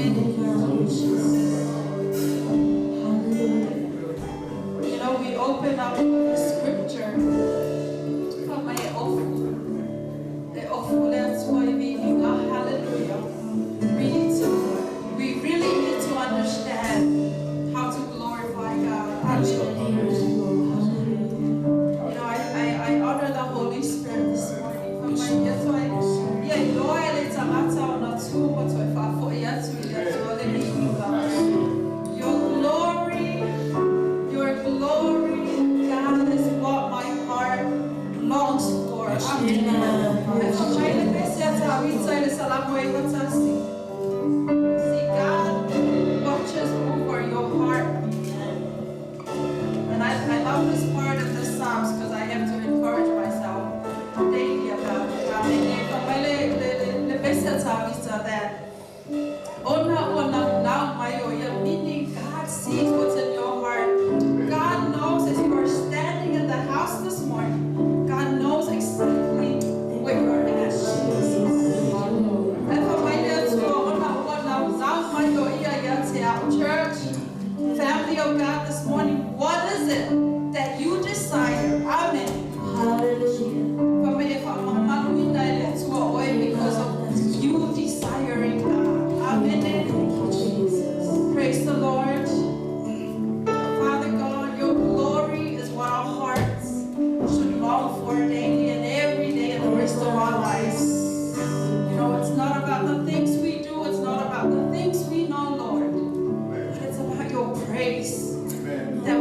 Amen. Hallelujah. We open up with the scripture. Fa mai e ofu. E ofu le Atua i viiga. Hallelujah. We really need to understand how to glorify God. Amen. Hallelujah. I honor the Holy Spirit this morning. Fa mai ia toi, ia iloa e le tagata o na tu ma toi whaafo i atu i le Atua le viiga. Your glory, God, is what my heart longs for. Amen. Amen. E fa mai le pese a tāwita i le salamu e watasi. See, God watches over your heart. And I love this part of the Psalms because I have to encourage myself daily about it. Amen. E fa mai le pese a tāwita that ona ua lau mai o ia, meaning God sees what's in your heart. God knows as you are standing in the house this morning, God knows exactly where you're at. E fa mai le Atua ona ua lau mai o ia ia te au. Church, family of God this morning, what is it that you desire? Amen. Hallelujah. Fa mai e wha mamaluina e le Atua oe because of you desiring God. Amen. Thank you, Jesus. Praise the Lord. Father God, your glory is what our hearts should long for daily and every day in the rest of our lives. It's not about the things we do, it's not about the things we know, Lord, but it's about your praise. Amen. That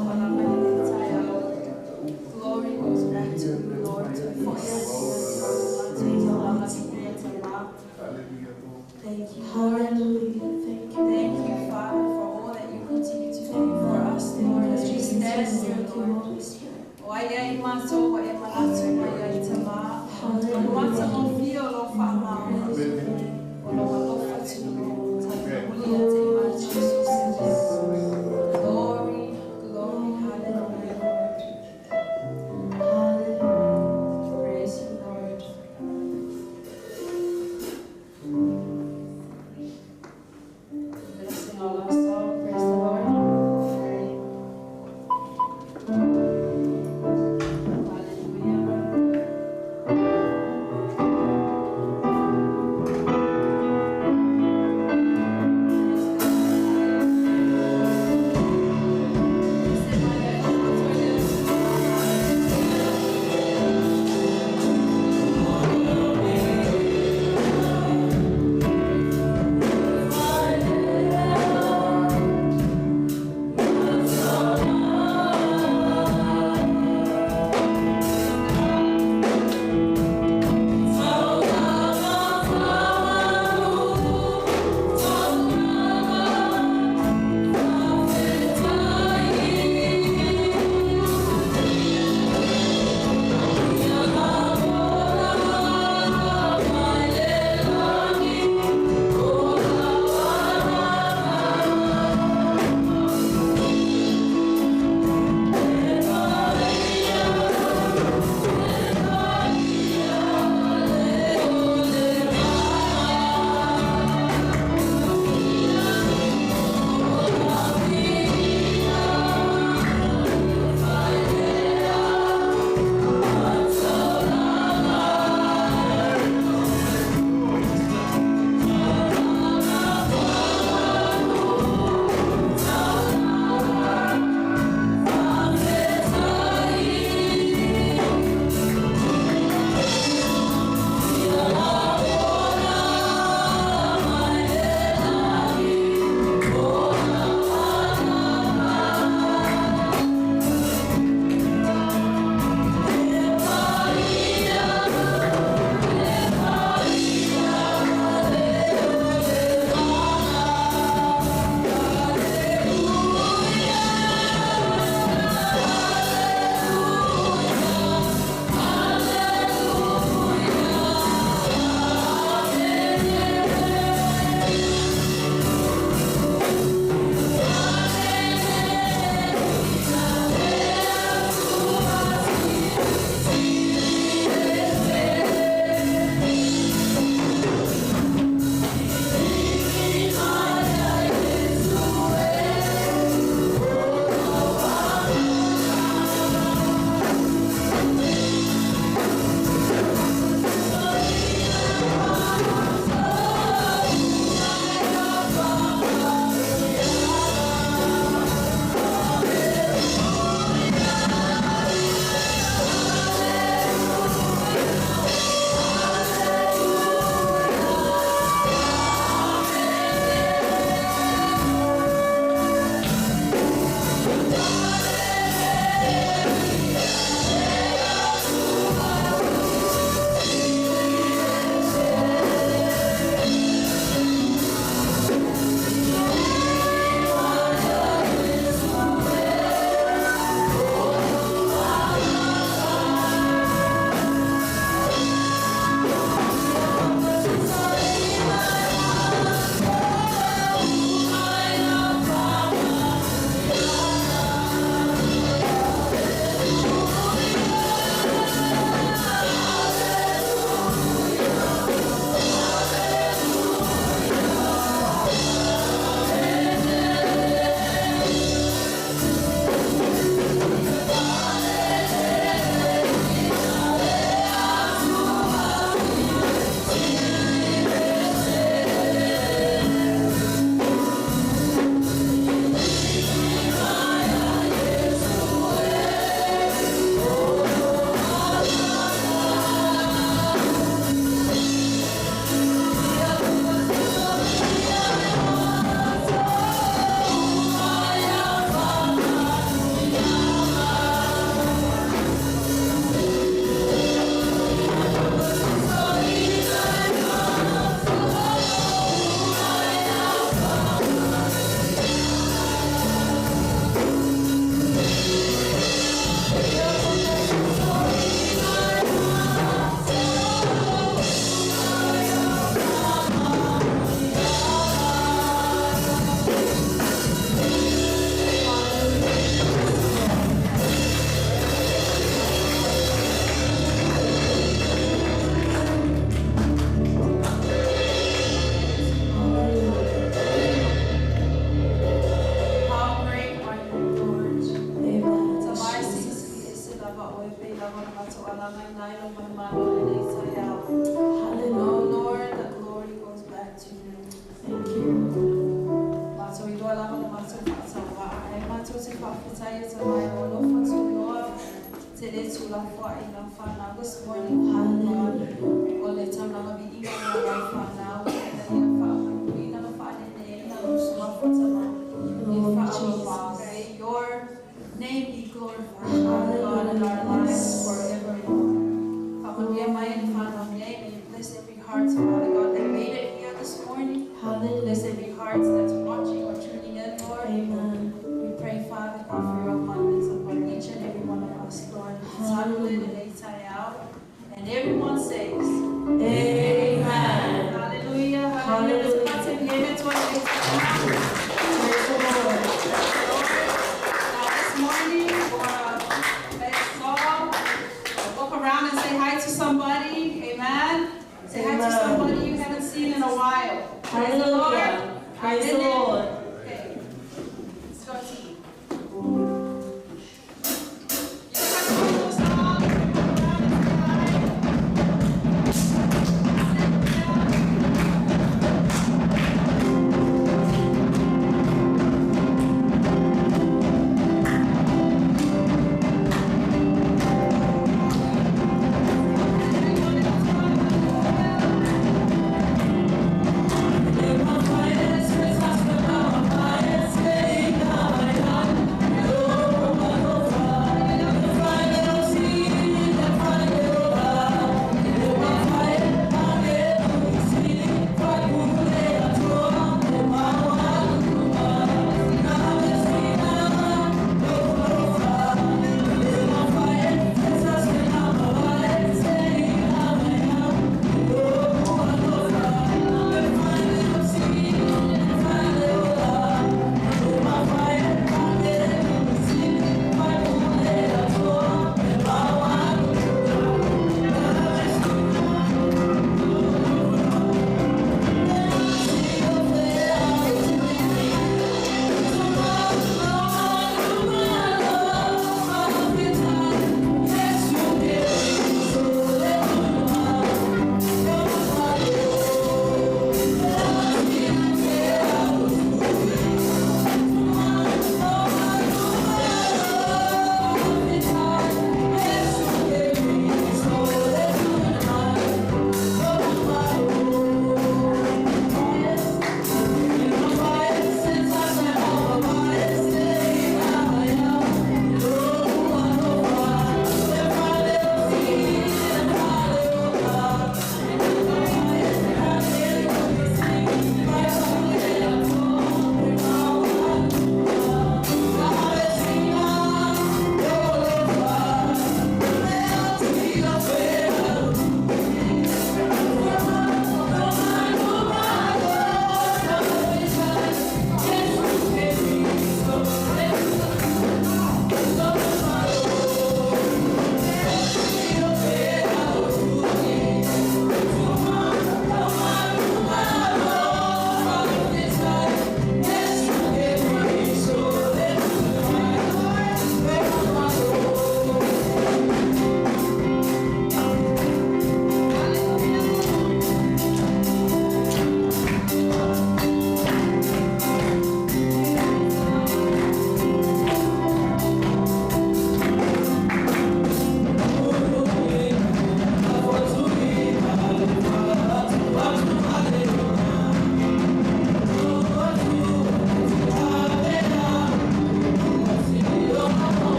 Fa'asoalagaina i lenei taeao. Glory goes back to you, Lord. Toe fo'i atu ia te oe le matou taulaga viia Tamā. Thank you. Lord, Hallelujah. Thank you. thank you, Father, for all that you continue to do for us, Lord, as we stand here, Thank you, Lord. Holy Spirit. O ai ai mātou wa e manatu mai ai Tamā. O le matagofie o lau fa'amaoni. Praise your name. O lau alofa tunu'u. Tatou muli ia te i Jesus. Glory, glory, hallelujah, Lord. Hallelujah. Praise you, Lord. Let us sing our last song. Praise the Lord. Hallelujah. This morning, Father God, o le taulaga viiga i lau fanau, ina ia faamanuiaina ma faaleleina lou suafa Glory, tamalii. Jesus. May your name be glorified, Father God, in our lives forevermore. Faamanuia mai le fanau nei, may you bless every heart, Father God, that made it here this morning. Bless Hallelujah. every heart that's watching or tuning in, Lord. Amen. We pray, Father God, for your abundance upon each and every one of us, Lord. Hallelujah. And everyone says, Amen. Hallelujah. Hallelujah. Hallelujah. Praise the Lord. Now, this morning, we're going to play a song. Walk around and say hi to somebody. Amen. Say hi to Amen. somebody you haven't seen in a while. Praise the Lord. Hallelujah. Praise the Lord. Okay. Let's go team. You can have a little song. Walk around and say hi. Sit down. Hallelujah.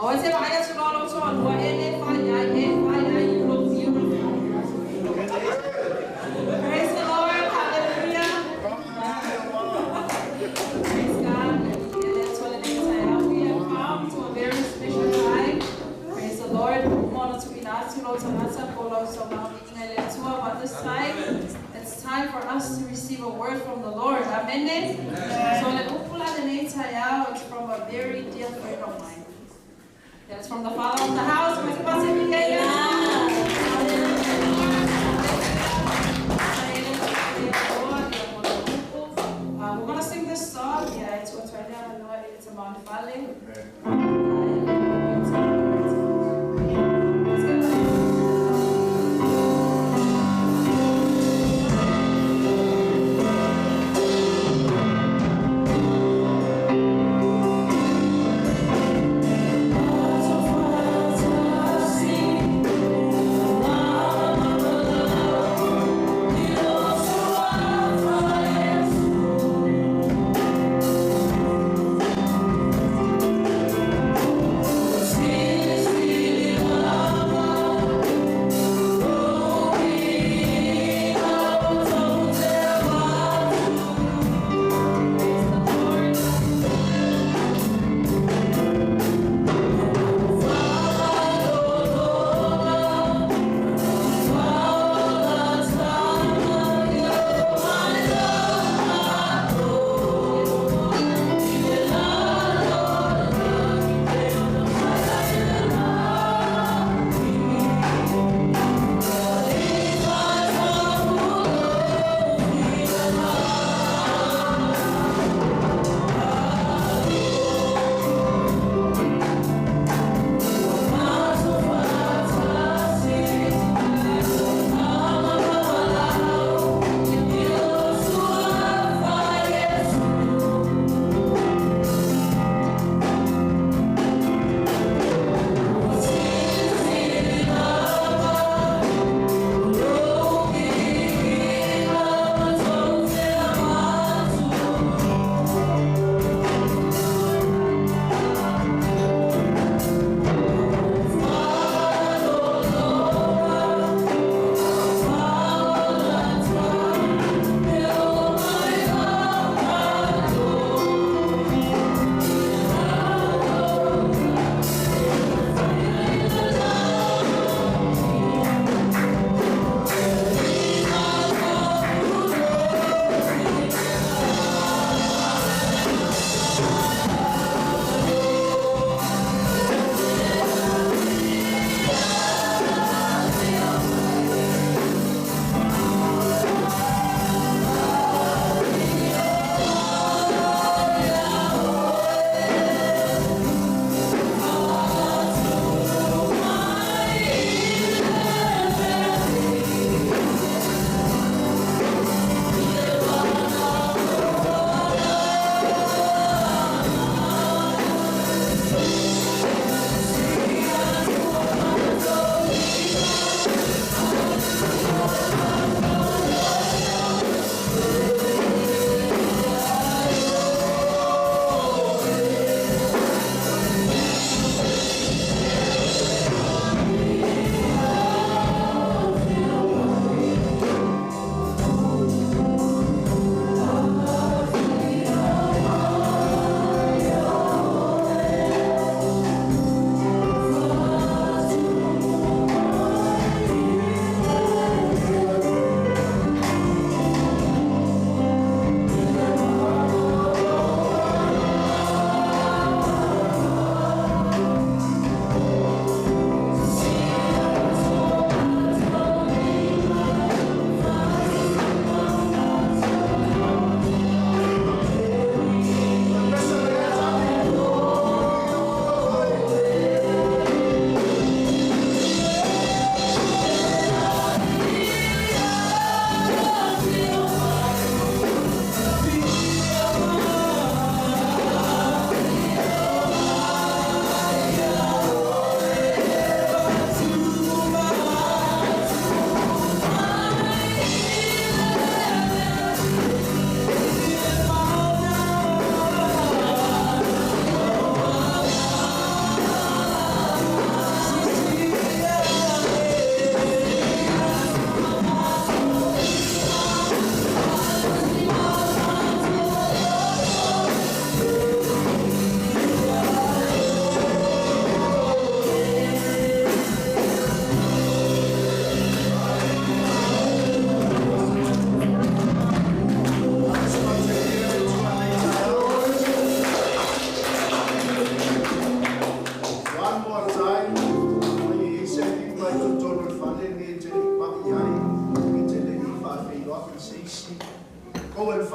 Aua se vaai atu loa lou toalua e lē fai ai, e fai ai, you look beautiful. Praise the Lord. Hallelujah. Praise God. We have come to a very special time. Praise the Lord. But this time, it's time for us to receive a word from the Lord. Amen. So it's from a very dear friend of mine. Yeah, it's from the father of the house. We're gonna sing this song. Yeah, it's it's a Mount Valley. Let's go.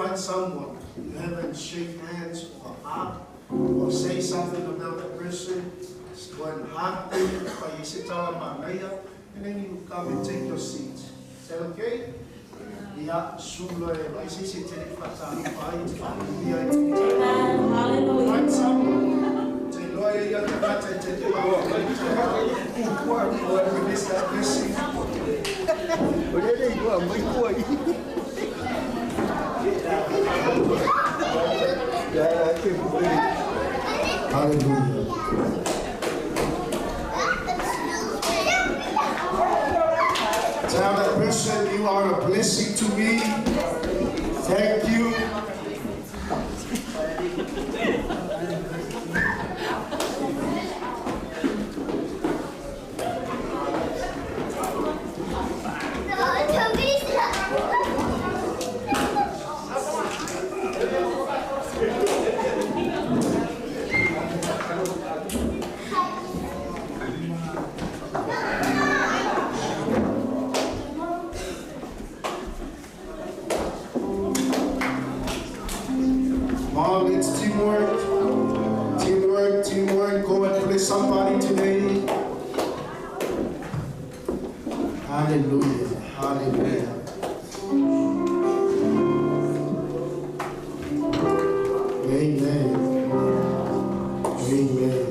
find someone you haven't shake hands or hug or say something about the person. Just go and hug them, and then you come and take your seat. Is that okay? Ia sula e vai se se te whatalofa ai te whakamia i te Amen. Hallelujah. Find someone. Te loa ia te kata i te te maua mai te hau. Go and release that blessing. Hallelujah. Tell that person you are a blessing to me. Thank you. Mom, it's teamwork. Teamwork, teamwork. Go and bless somebody today. Hallelujah. Hallelujah. Amen. Amen.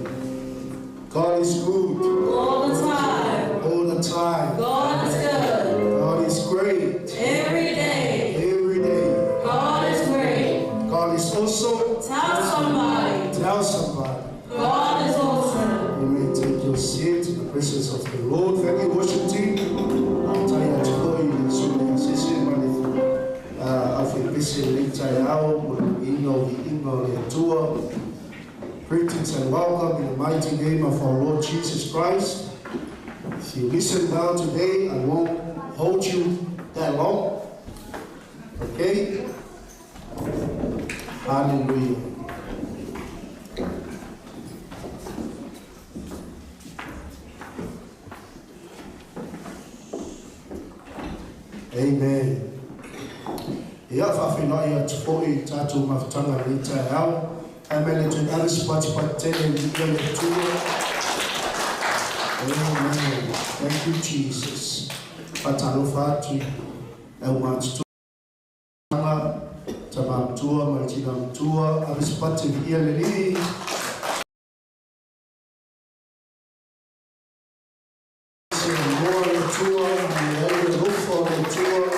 God is good All the time. all the time. God is good. God is great Every day. every day. God is great. God is awesome. Tell somebody. Tell somebody. God is awesome. You may take your seat in the presence of the Lord. Thank you, worship team. Tai atu foi le sule a sese ma le awhepese le tai ao mo le inga o inga o le Atua. Greetings and welcome in the mighty name of our Lord Jesus Christ. If you listen well today, I won't hold you that long. Okay? Hallelujah. Amen. Ia whawhenai atu foi tātou mafutanga le tai ao. Amen. Le tui ave sipati patene i le tua. Amen. Thank you, Jesus. Whatalofa atu e umatutunga, tamamtua, malitina mtua, ave sipati ia le li. Se moa le tua, le ai le rofo le tua,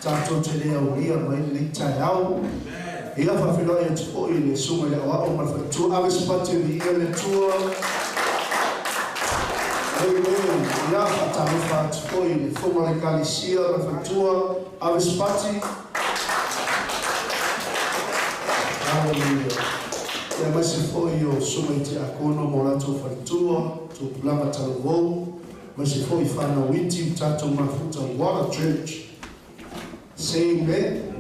tātou te lea ulia mai le tai ao. Ia whawhenai atu foi le sunga le awao ma le whatua, ave sipati ia le tua. Amen. Ia whatalofa atu foi le whonga le kalisia ma le whatua, ave sipati. Hallelujah. Ia mai se foi o sunga i te akono mo latou whatua, tō pulanga talavou, mai se foi whanau iti u tātou mafuta. What a church. Say amen.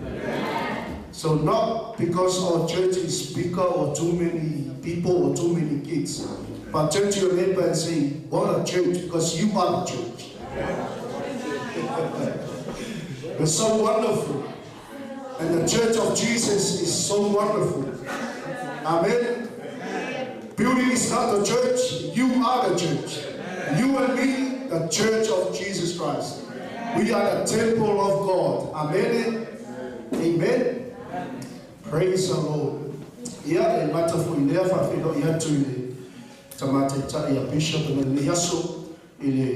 So not because our church is bigger or too many people or too many kids, but turn to your neighbor and say, what a church, because you are the church. It's so wonderful. And the church of Jesus is so wonderful. Amen. Building is not the church, you are the church. You and me, the church of Jesus Christ. We are the temple of God. Amen. Amen. Praise the Lord. Ia e mata fo i lea whawheno i atu i le tamata i tai a Bishop na le aso i le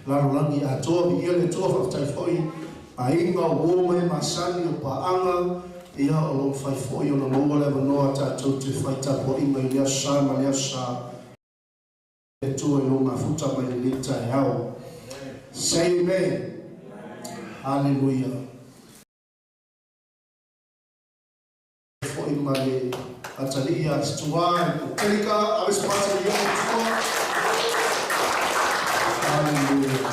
lalolangi atoa mi ia le toa whawhtai foi a inga o wō mai masani o paanga ia o lo whai foi o na maua le wanoa tātou te whai tapo inga i lea sa ma lea sa le toa i lo mafuta mai le le tai ao. Say amen. Hallelujah. Foi ma le atali ia stua telika ave spata ia tua. Hallelujah.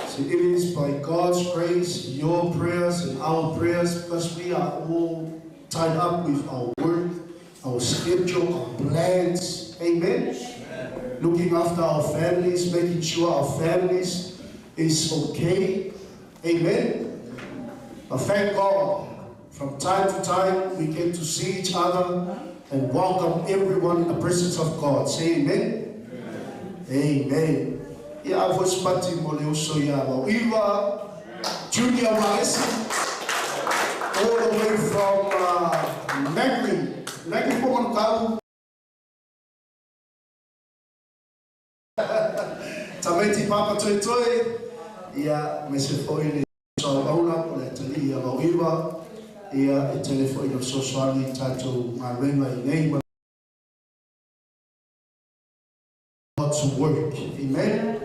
So it is by God's grace, your prayers and our prayers, because we are all tied up with our work, our schedule, our plans. Amen. Amen. Looking after our families, making sure our families is okay. Amen. But thank God From time to time, we get to see each other and welcome everyone in the presence of God. Say amen. Amen. Amen. Ia a foi se pati mo le uso ia Mauiva, Junior Maesi, all the way from Nagri. Nagri po manukau. Tamaiti papa toi toi. Ia me se foi le so aula o le tali ia Mauiva. Ia e tele foi no sosoani tātou galuega i nei God's work. Amen.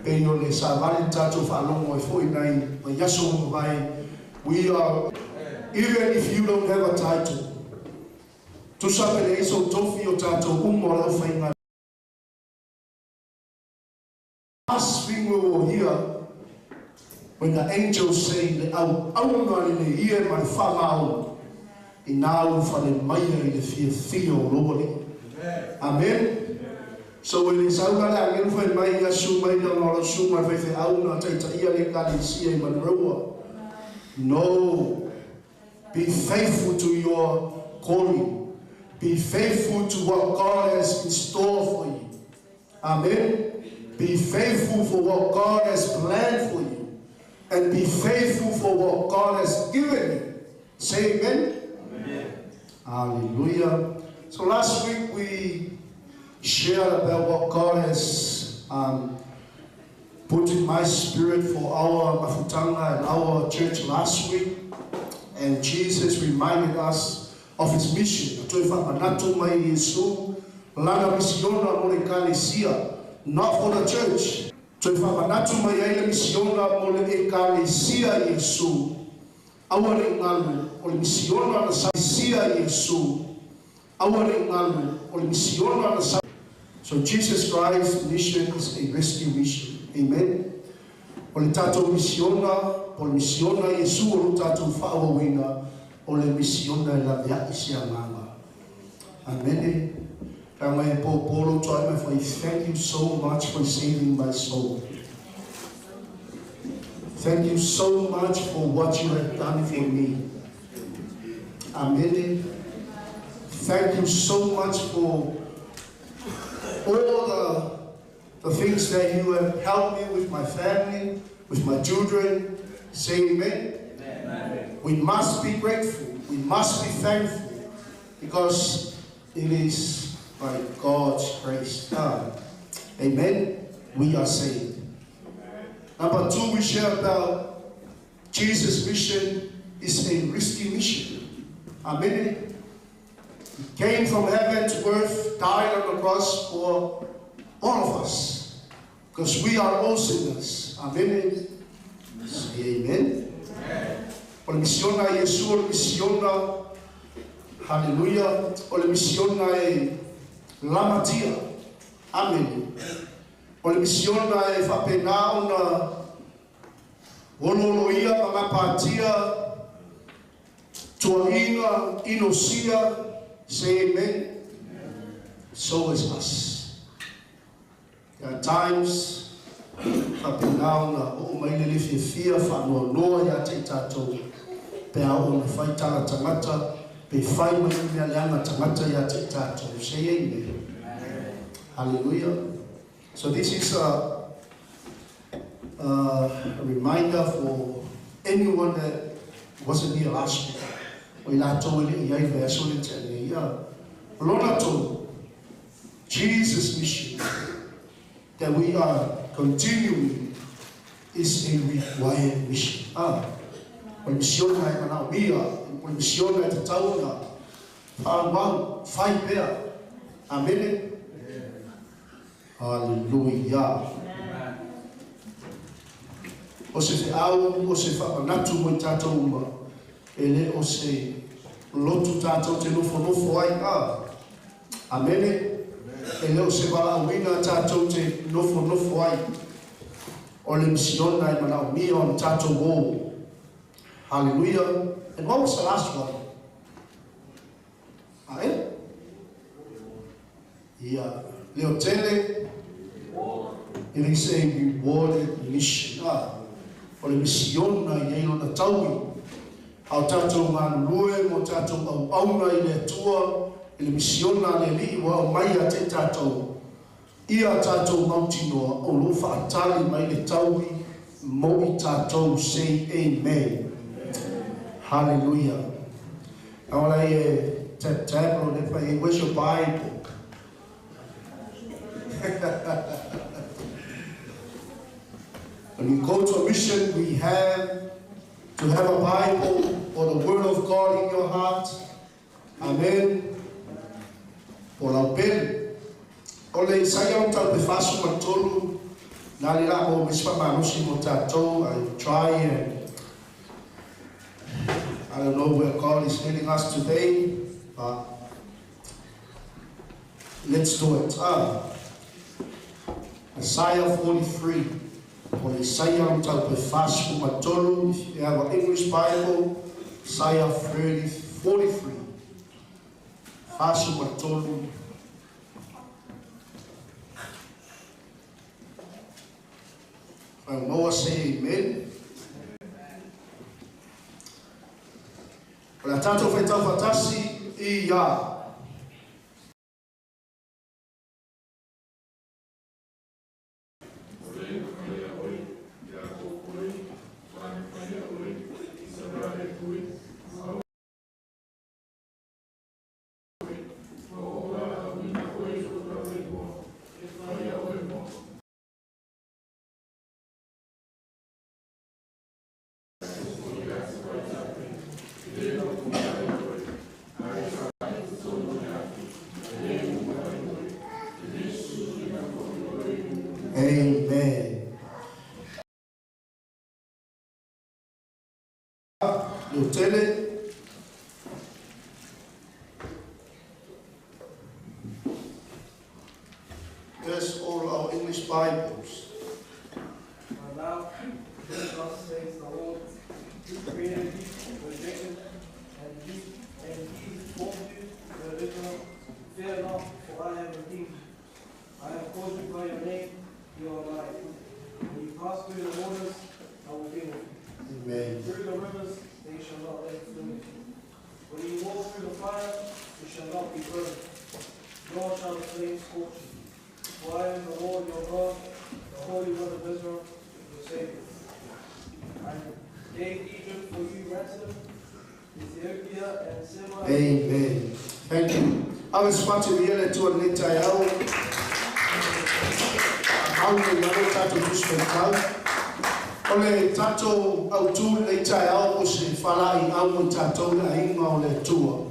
Pei o le savali tātou whaalongo e foi nei ma yaso mai. We are, even if you don't have a title, tusa pele iso tofi o tātou umo lau whainga. Last thing we will hear when the angels say le au auna le le ia ma le whamau i nā u whale maia i le fia fia o loa le. Amen. So when le sau ka le angelu fai mai ia su mai na ngoro su mai fai fai au na tai tai ia le kalesia i Manurewa. No. Be faithful to your calling. Be faithful to what God has in store for you. Amen. Be faithful for what God has planned for you. And be faithful for what God has given you. Say amen. Amen. Hallelujah. So last week we shared about what God has put in my spirit for our mafutanga and our church last week. And Jesus reminded us of his mission. Toi whamanatu mai Yesu, lana misiona mo le kalesia, not for the church. Toi whamanatu mai ai le misiona mo le ekalesia Yesu. Aua le ngalu, o le misiona na sa sia Yesu. Aua le ngalu, o le misiona na sa. So Jesus Christ's mission is a rescue mission. Amen. O le tātou misiona, o le misiona Yesu o le tātou whaawawina, o le misiona e la vea isi a nganga. Amen. Ka ngai po polo toi mai foi, thank you so much for saving my soul. Thank you so much for what you have done for me. Amen. Thank you so much for all the things that you have helped me with my family, with my children. Say amen. Amen. We must be grateful. We must be thankful because it is by God's grace. Amen. We are saved. Number two, we share about Jesus' mission is a risky mission. Amen. He came from heaven to earth, died on the cross for all of us. Because we are all sinners. Amen. Say amen. Amen. O le misiona Yesu, o le misiona, hallelujah, o le misiona e lamatia. Amen. O le misiona e whapena ona ololo ia mangapatia, tuainga, inosia. Say amen. So is us. There are times whapena ona o maile le fia whanua noa ia te tātou pe au ona whai tala tangata pe whai mai mea leanga tangata ia te tātou. Say amen. Hallelujah. So this is a reminder for anyone that wasn't here last week. O I lātou ele i ai vea sole te ane ia. Lona tō, Jesus' mission that we are continuing is a required mission. O le misiona e manao mia, o le misiona e te tauna, whaangau, whai pea. Amen. Hallelujah. O se te au, o se whamanatu mo i tātou uma, e le o se lotu tātou te nofo nofo ai a. Amene. E le o se walaawina tātou te nofo nofo ai. O le misiona e manao mia o tātou o. Hallelujah. And what was the last one? Ae? Ia. Leo tele. It is a rewarded mission. O le misiona i eilo na taui. A o tatou galulue ma o tatou auauna i le Atua i le misiona a le Alii ua aumai ia te i tatou, ia tatou mautinoa o lo o faatali mai le taui mo i tatou. Say amen. Hallelujah. I want to tap tap on it. Where's your Bible? When we go to a mission, we have to have a Bible or the Word of God in your heart. Amen. O lau pele. O le Isaia o tau pe fasu ma tolu. Nā le la mo mispa malosi mo tātou. I try and I don't know where God is leading us today, but let's do it. Isaiah 43. O le Isaia o tau pe fasu ma tolu. If you have an English Bible, Isaiah 30, 43. Fasu ma tolu. Noah say amen. O le tātou whaitau whatasi i ia. Amen. Lieutenant. There's all our English Bibles. But now, thus says the Lord, who created you, O Jacob, and he who formed you, O Israel, fear not, for I have redeemed you. I have called you by your name, you are mine. When you pass through the waters, I will be with you. Amen. Through the rivers, they shall not overflow you. When you walk through the fire, you shall not be burned, nor shall the flames scorch you. For I am the Lord your God, the Holy One of Israel, your Savior. I gave Egypt for you ransom, Ethiopia and Seba. Amen. Thank you. Ave spati viele tua neta e au. Au nei lalo tātou tusi mai. O le tātou au tū nei tae au o se whalai au mo tātou le ainga o le Atua.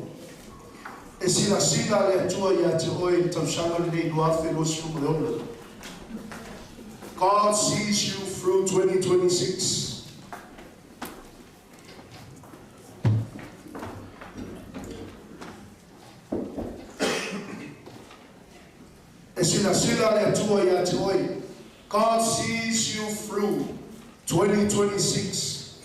E sila sila le Atua ia te oe i tausaga lenei 2026. God sees you through 2026. E sila sila le Atua ia te oe. God sees you through 2026.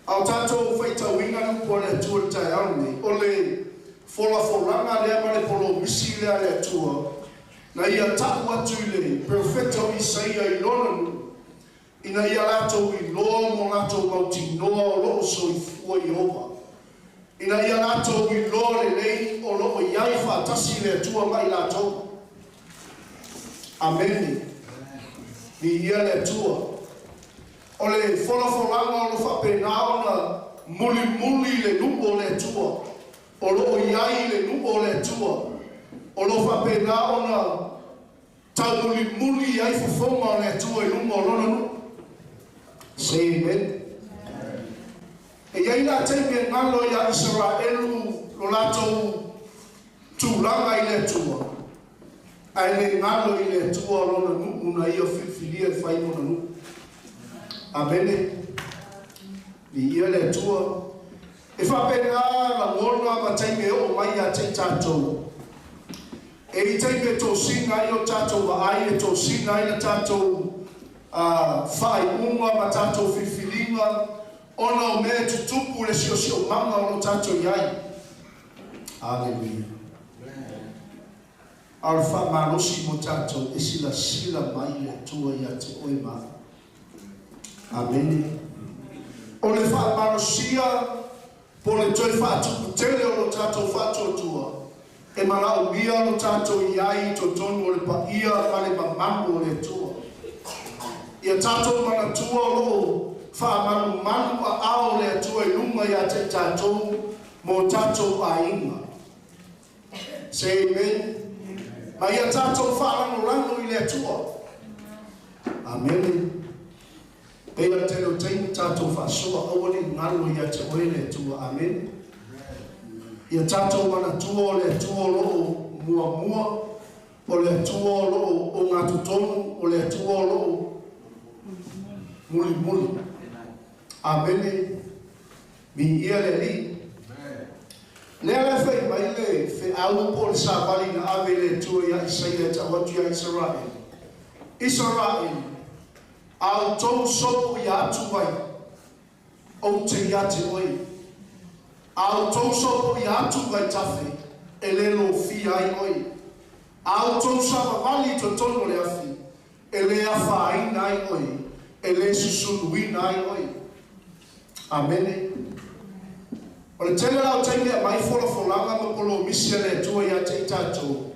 Au tātou whaitauinga nu po le Atua le tae au nei. O le folafolanga lea ma le polo misi lea le Atua. Na ia tau atu i le profeta o Isaia i lona nu. Ina ia latou i loa mo latou mautinoa o loo soifua Iehova. Ina ia latou i loa le lei o loo iai faatasi le Atua ma i latou. Amene. Ni ia le Atua. O le folafolaga o lo faapena ona mulimuli le nuu o le Atua. O loo iai le nuu o le Atua. O lo faapena ona taumulimuli ai fofoga o le Atua i luga o lona nuu. Say amen. E iai la taimi e galo ia Isaraelu lo latou tulaga i le Atua. Ae le galo i le Atua lona nuu na ia filifilia e fai mona nuu. Amene. Ni ia le Atua. E faapena lagona ma taimi e oo mai ia te i tatou. E i taimi e tosina ai o tatou vaai, e tosina ai le tatou faaiuga ma tatou filifiliga, ona o mea e tutupu le siosiomaga o lo tatou iai. Aleluia. A o le faamalosi mo tatou e silasila mai le Atua ia te oe ma. Amene. O le faamalosia po o le toe faatuputele o lo tatou faatuatua, e manaomia lo tatou i ai i totonu o le paia ma le mamalu o le Atua. Ia tatou manatua o lo o faamalumalu aao o le Atua i luga ia te i tatou ma o tatou aiga. Say amen. Ma ia tatou faalagolago i le Atua. Amene. Pei o le tele o taimi tatou faasoa, aua ne i galo ia te oe le Atua. Amene. Ia tatou manatua o le Atua o lo o muamua, o le Atua o lo o ogatotonu, o le Atua o lo o mulimuli. Amene. Viia le Alii. Lea la e fai mai le feau po o le savali na ave e le Atua ia Isaia e tau atu ia Isaraelu, Isaraelu, a outou sopo ia atuvai, ou te ia te oe. A outou sopo ia atuvaitafe, e le lofia ai oe. A outou savavali i totonu o le afi, e le afaina ai oe, e le susunuina ai oe. Amene. O le tele la o taimi e aumai folafolaga ma polomisi a le Atua ia te i tatou,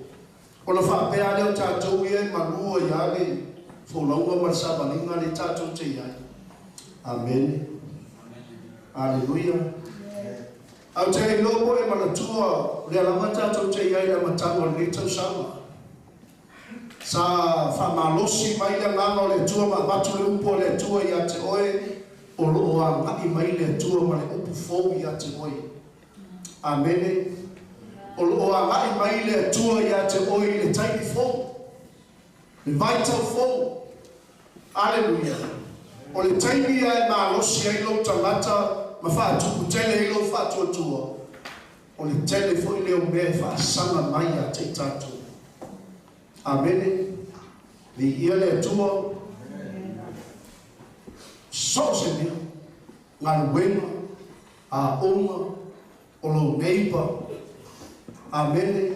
ona faapea lea o tatou ia e malua ia le folauga ma le savaliga lea tatou te i ai. Amene. Aleluia. Ae ou te le iloa po o e manatua o lea lava tatou te i ai i le amataga o lenei tausaga. Sa faamalosi mai le Agaga o le Atua ma avatu le upu a le Atua ia te oe, o lo o agai mai le Atua ma le upu fou ia te oe. Amene. O lo o agai mai le Atua ia te oe i le taimi fou, le vaitau fou. Aleluia. O le taimi ia e malosi ai lou tagata ma faatuputele ai lou faatuatua, o le tele foi lea o mea e faasaga mai ia te i tatou. Amene. Viia le Atua. So o se mea, galuega, aoga, o lou neighbor. Amene.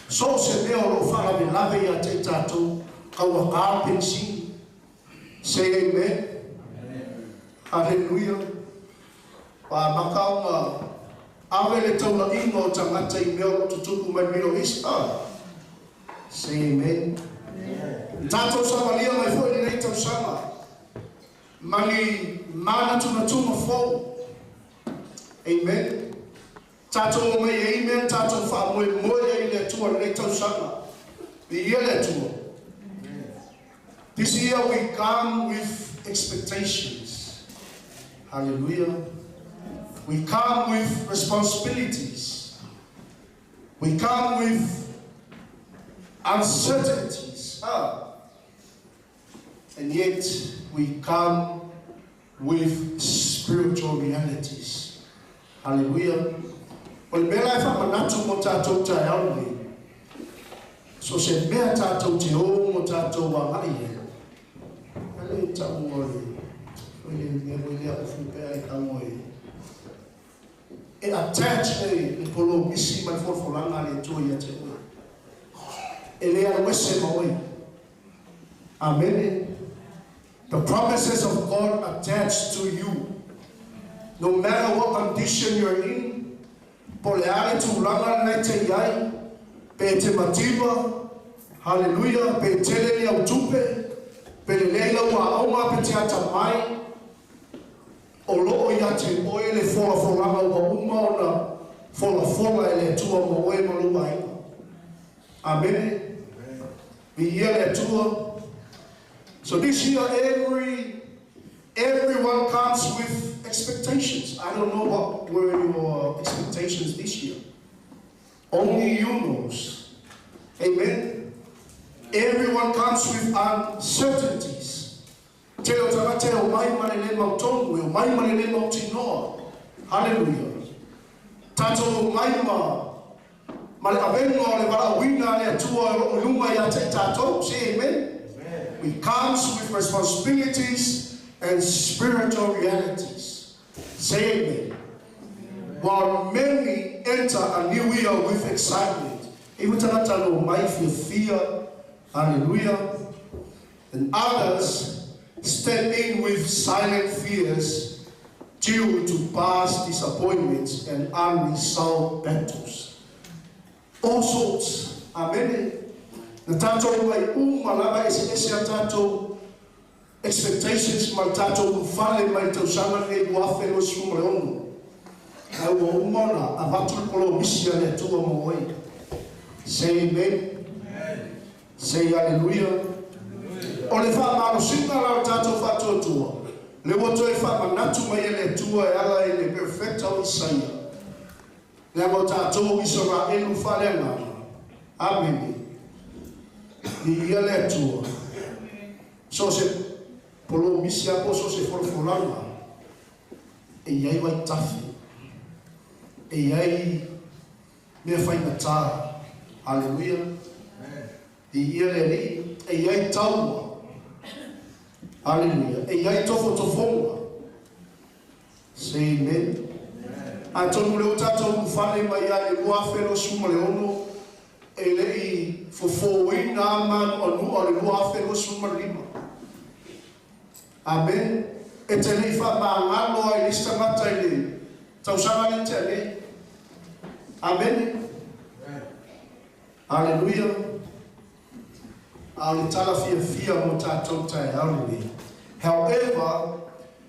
So o se mea o lo o faalavelave ia te i tatou, tauagā penisini. Say amen. Aleluia. Ua amata ona ave le taulaiga o tagata i mea o lo o tutupu mai Middle East. Ah. Say amen. Tatou savalia mai foi i lenei tausaga ma ni manatunatuga fou. Amen. Tatou omai e ai mea na tatou faamoemoe ai i le Atua i lenei tausaga. Viia le Atua. This year we come with expectations. Hallelujah. We come with responsibilities. We come with uncertainties. Ah. And yet we come with spiritual realities. Hallelujah. O le mea la e faamanatu mo tatou taeao lenei, so se mea tatou te o ma tatou agai ai, a le tauga o le foi le mea foi lea o fupea e tago e e attach le polomisi ma le folafolaga a le Atua ia te oe. E le alu ese ma oe. Amene. The promises of God attached to you. No matter what condition you're in, po o le a le tulaga lena e te i ai, pe te mativa, haleluia, pe tele ni au tupe, pe lelei lau aoga pe te atamai, o lo o ia te oe le folafolaga ua uma ona folafola e le Atua mo oe ma lou aiga. Amene. Viia le Atua. So this year everyone comes with expectations. I don't know what were your expectations this year. Only you knows. Amen. Everyone comes with uncertainties. Tele o tagata e omai ma le le mautonu, e omai ma le le mautinoa. Haleluia. Tatou omai ma le avega o le valaauina a le Atua o lo o i luga ia te i tatou. Say amen. We comes with responsibilities and spiritual realities. Say amen. While many enter a new year with excitement, e i ai tagata na omai fiafia, haleluia, and others step in with silent fears. Due to past disappointments and unresolved battles. All sorts. Amene. Na tātou mai uma lava eseese a tātou expectations ma tātou ulufale mai tausaga lenei 2026. Ae ua uma ona avatu le polomisi a le Atua mo oe. Say amen. Say hallelujah. O le faamalosiga la o le tatou faatuatua, lea ua toe faamanatu mai e le Atua e ala i le Perofeta o Isaia, leaga o tatou o Isaraelu faaleagaga. Amene. Viia le Atua. So o se polomisi lava po o so o se folafolaga, e i ai vaitafe, e i ai mea faigata. Haleluia! Viia le Alii! E i ai taua. Haleluia! E i ai tofotofoga. Say amen. Atonu o lea ua tatou ulufale mai ia i le 2026, e le i fofoina lava manuanua o le 2025. Amen. E te le i faamagalo lava i le isi tagata i le tausaga lea na tea nei. Amene. Aleluia. A o le tala fiafia mo tatou taeao lenei. However,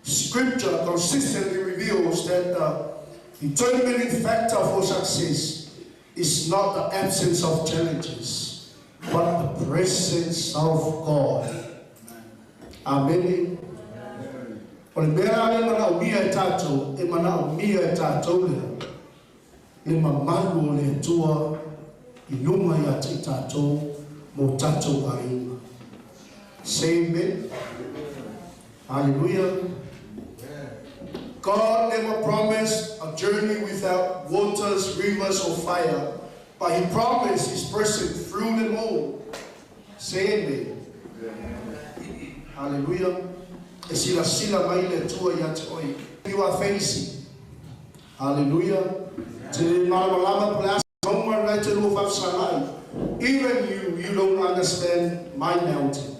scripture consistently reveals that the determining factor for success is not the absence of challenges, but the presence of God. Amene. O le mea la lea e manaomia e tatou, e manaomia e tatou lea, le mamalu o le Atua i luga ia te i tatou ma o tatou aiga. Say amen. Hallelujah. God never promised a journey without waters, rivers, or fire, but He promised His presence through them all. Say amen. Hallelujah. E silasila mai le Atua ia te oe. You are facing. Hallelujah. Te le malamalama po o le a se mauga lena e te lua faafesagai. Even you, you don't understand my mountain,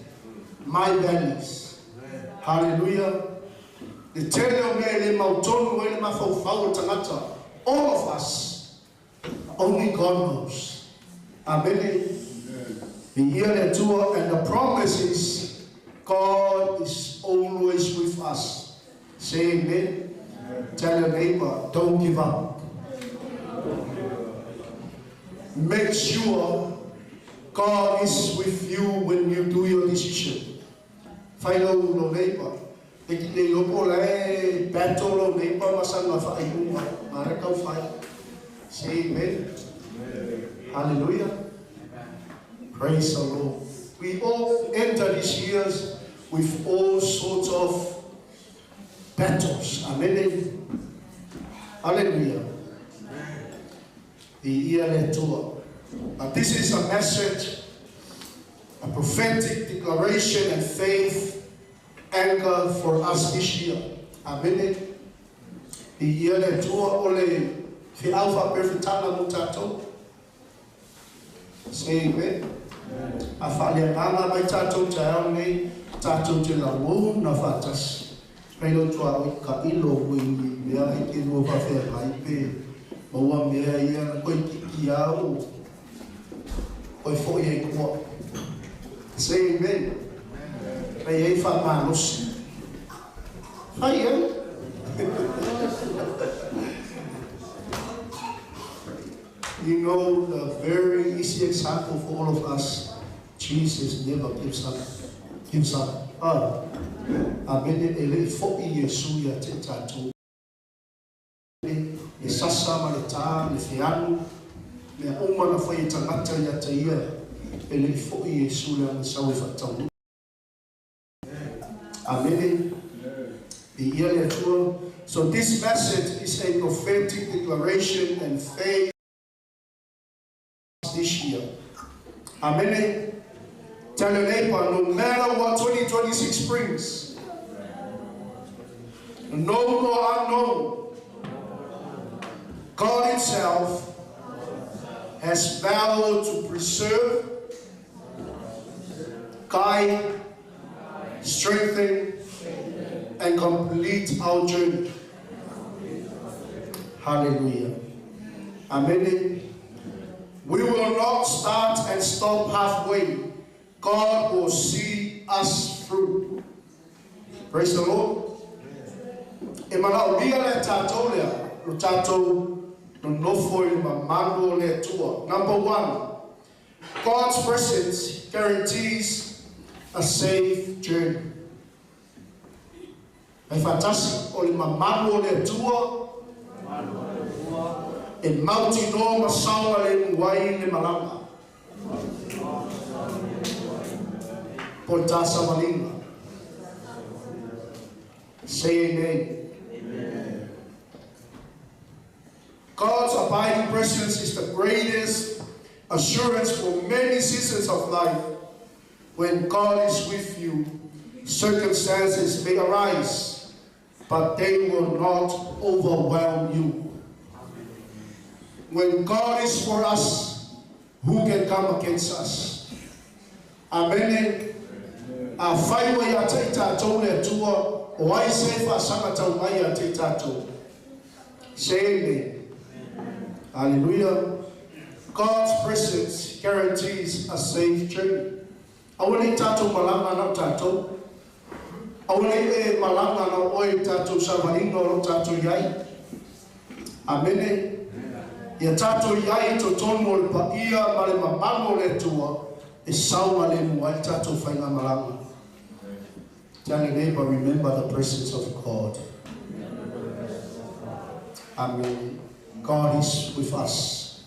my valleys. Hallelujah. Le tele o mea e le mautonu ai le mafaufau o le tagata. All of us. Only God knows. Amene. Viia le Atua and the promise is God is always with us. Say amen. Tell your neighbor, don't give up. Make sure God is with you when you do your decision. Fai lou lou neighbor. E ki te iloa po o la e battle lou neighbor ma sana faaiuga. Mare kau fai. Say amen. Hallelujah. Praise the Lord. We all enter these years with all sorts of battles. Amene. Hallelujah. Viia le Atua. But this is a message, a prophetic declaration and faith anchor for us this year. Amene. Viia le Atua o le feau faaperefetana mo tatou. Say amen. A faaleagaga mai tatou taeao nei, tatou te lagona faatasi. Mai lou tuaoi taʻilo ua i mea e te lua faafeagai pe maua mea ia na koe tiki au koe foi ai koa. Say amen. Mai ai faamalosi. Fai ai. You know the very easy example for all of us, Jesus never gives up, gives up. Ah, Amene, e le i foi Iesu ia te i tatou, le sasa ma le tā, le feanu, mea uma na fai e tagata ia te ia, e le i foi Iesu leaga sau e faataunuu. Amene. Viia le Atua. So this message is a prophetic declaration and faith this year. Amene. Tell your neighbor, no matter what 2026 brings, known or unknown, God Himself has vowed to preserve, guide, strengthen, and complete our journey. Hallelujah. Amen. We will not start and stop halfway. God will see us through. Praise the Lord. E manaomia le tatou lea, lo tatou nonofo i le mamalu o le Atua. Number one, God's presence guarantees a safe journey. E faatasi, o le mamalu o le Atua e mautinoa ma saogalemu ai le malaga. Po o le ta savaliga. Say amen. God's abiding presence is the greatest assurance for many seasons of life. When God is with you, circumstances may arise, but they will not overwhelm you. When God is for us, who can come against us? Amen. Afai ua ia te i tatou le Atua, o ai se faasaga tau mai ia te i tatou? Say amen. Hallelujah. God's presence guarantees a safe journey. Aua ne i tatou malaga na o tatou. Aua ne i e malaga na o oe i tatou savaliga o lo o tatou i ai. Amene. Ia tatou i ai i totonu o le paia ma le mamalu o le Atua e saogalemu ai le tatou faigamalaga. Tell your neighbor, remember the presence of God. Amen. God is with us.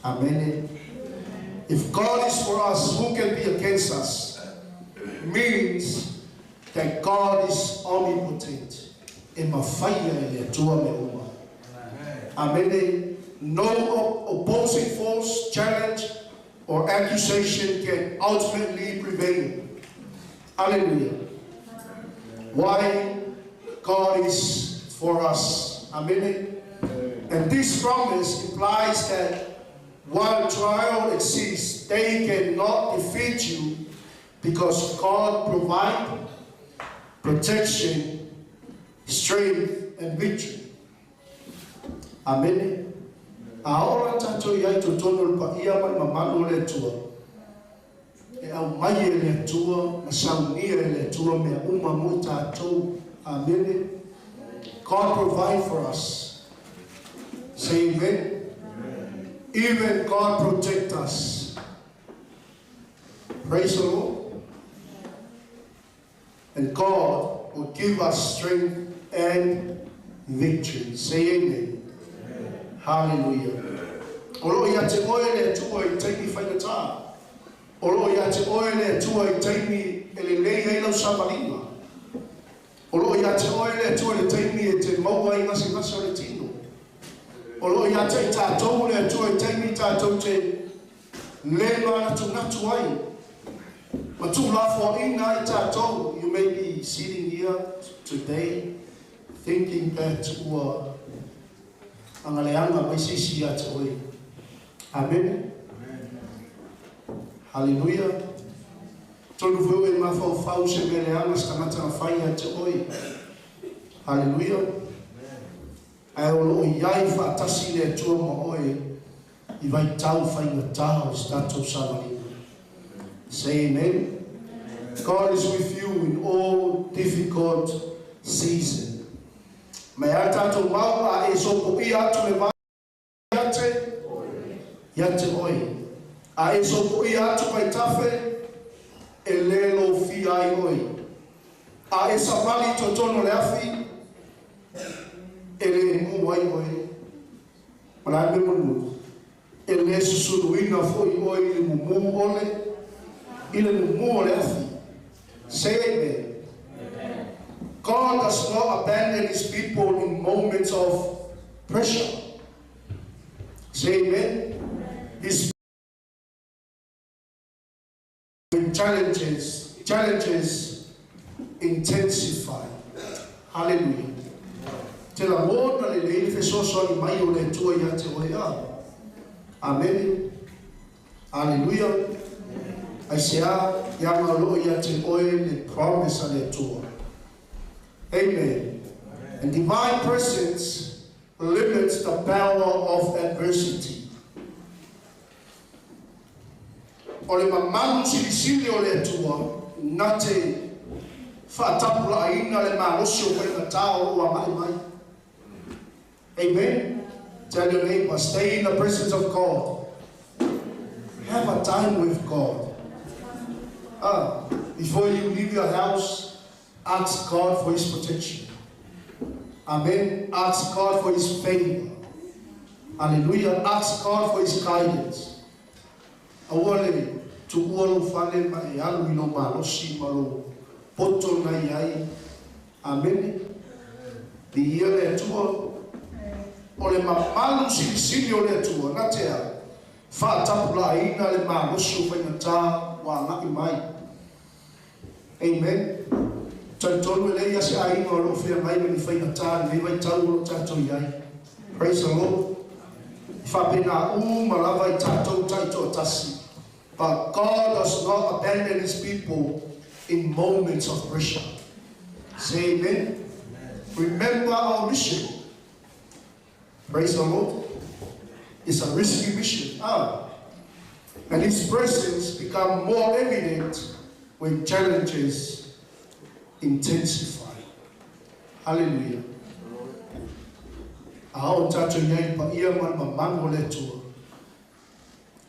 Amen. If God is for us, who can be against us? Means that God is omnipotent. E mafai e le Atua mea uma. Amen. No opposing force, challenge, or accusation can ultimately prevail. Hallelujah. Why? God is for us. Amen. And this promise implies that while trial exists, they cannot defeat you because God provides protection, strength, and victory. Amen. A oo la tatou i ai i totonu o le paia ma le mamalu o le Atua, e aumai e le Atua ma saunia e le Atua mea uma mo i tatou. Amene. God provide for us. Say amen. Even God protect us. Praise the Lord. And God will give us strength and victory. Say amen. Hallelujah. O loo ia te oe le Atua i taimi faigata. O loo ia te oe le Atua i taimi e lelei ai lau savaliga. O loo ia te oe le Atua i le taimi e te maua ai gasegase o le tino. O loo ia te i tatou le Atua i taimi tatou te le manatunatu ai ma tuulafoaiga ai tatou. You may be sitting here today thinking that ua agaleaga mai se isi ia te oe. Amene. Haleluia. Tonu foi oe e mafaufau se mea leaga se tagata na fai ia te oe. Haleluia. Ae o loo i ai faatasi le Atua ma oe i vaitau faigata o se tatou savaliga. Say amen. God is with you in all difficult season. Mai a tatou mau a e sopoia atu le vai ia te ia te oe. A e sopoia atu vaitafe, e le lofia ai oe. A e savali i totonu o le afi, e le mu ai oe. Ma le a le mea mulimuli? E le susuluina foi oe i le mumu ole, i le mumu o le afi. Say amen. God does not abandon his people in moments of pressure. Say amen. His when challenges intensify. Hallelujah. Te lagona lelei le fesoasoani mai o le Atua ia te oe a. Amene. Hallelujah. Aisea, leaga o loo ia te oe le promise a le Atua. Amen. And divine presence limits the power of adversity. O le mamalu silisili o le Atua na te faatapulaaina le malosi o faigatā o loo agai mai. Amen. Tell your neighbor, stay in the presence of God. Have a time with God. Before you leave your house, ask God for His protection. Amen. Ask God for His favor. Hallelujah. Ask God for His guidance. Aua le tuua lou fale ma e alu i lou malosi ma lou poto na iai. Amene. Viia le Atua. O le mamalu silisili o le Atua na te a faatapulaaina le malosi o faigatā ua agai mai. Amen. Talitonu e leai lava se aiga o lo o feagai ma ni faigatā i lenei vaitau o lo o tatou i ai. Praise the Lord. E faapena uma lava i tatou taitoatasi. But God does not abandon His people in moments of pressure. Say amen. Remember our mission. Praise the Lord. It's a risky mission. And His presence become more evident when challenges intensify. Hallelujah. A oo tatou i ai paia ma le mamalu o le Atua,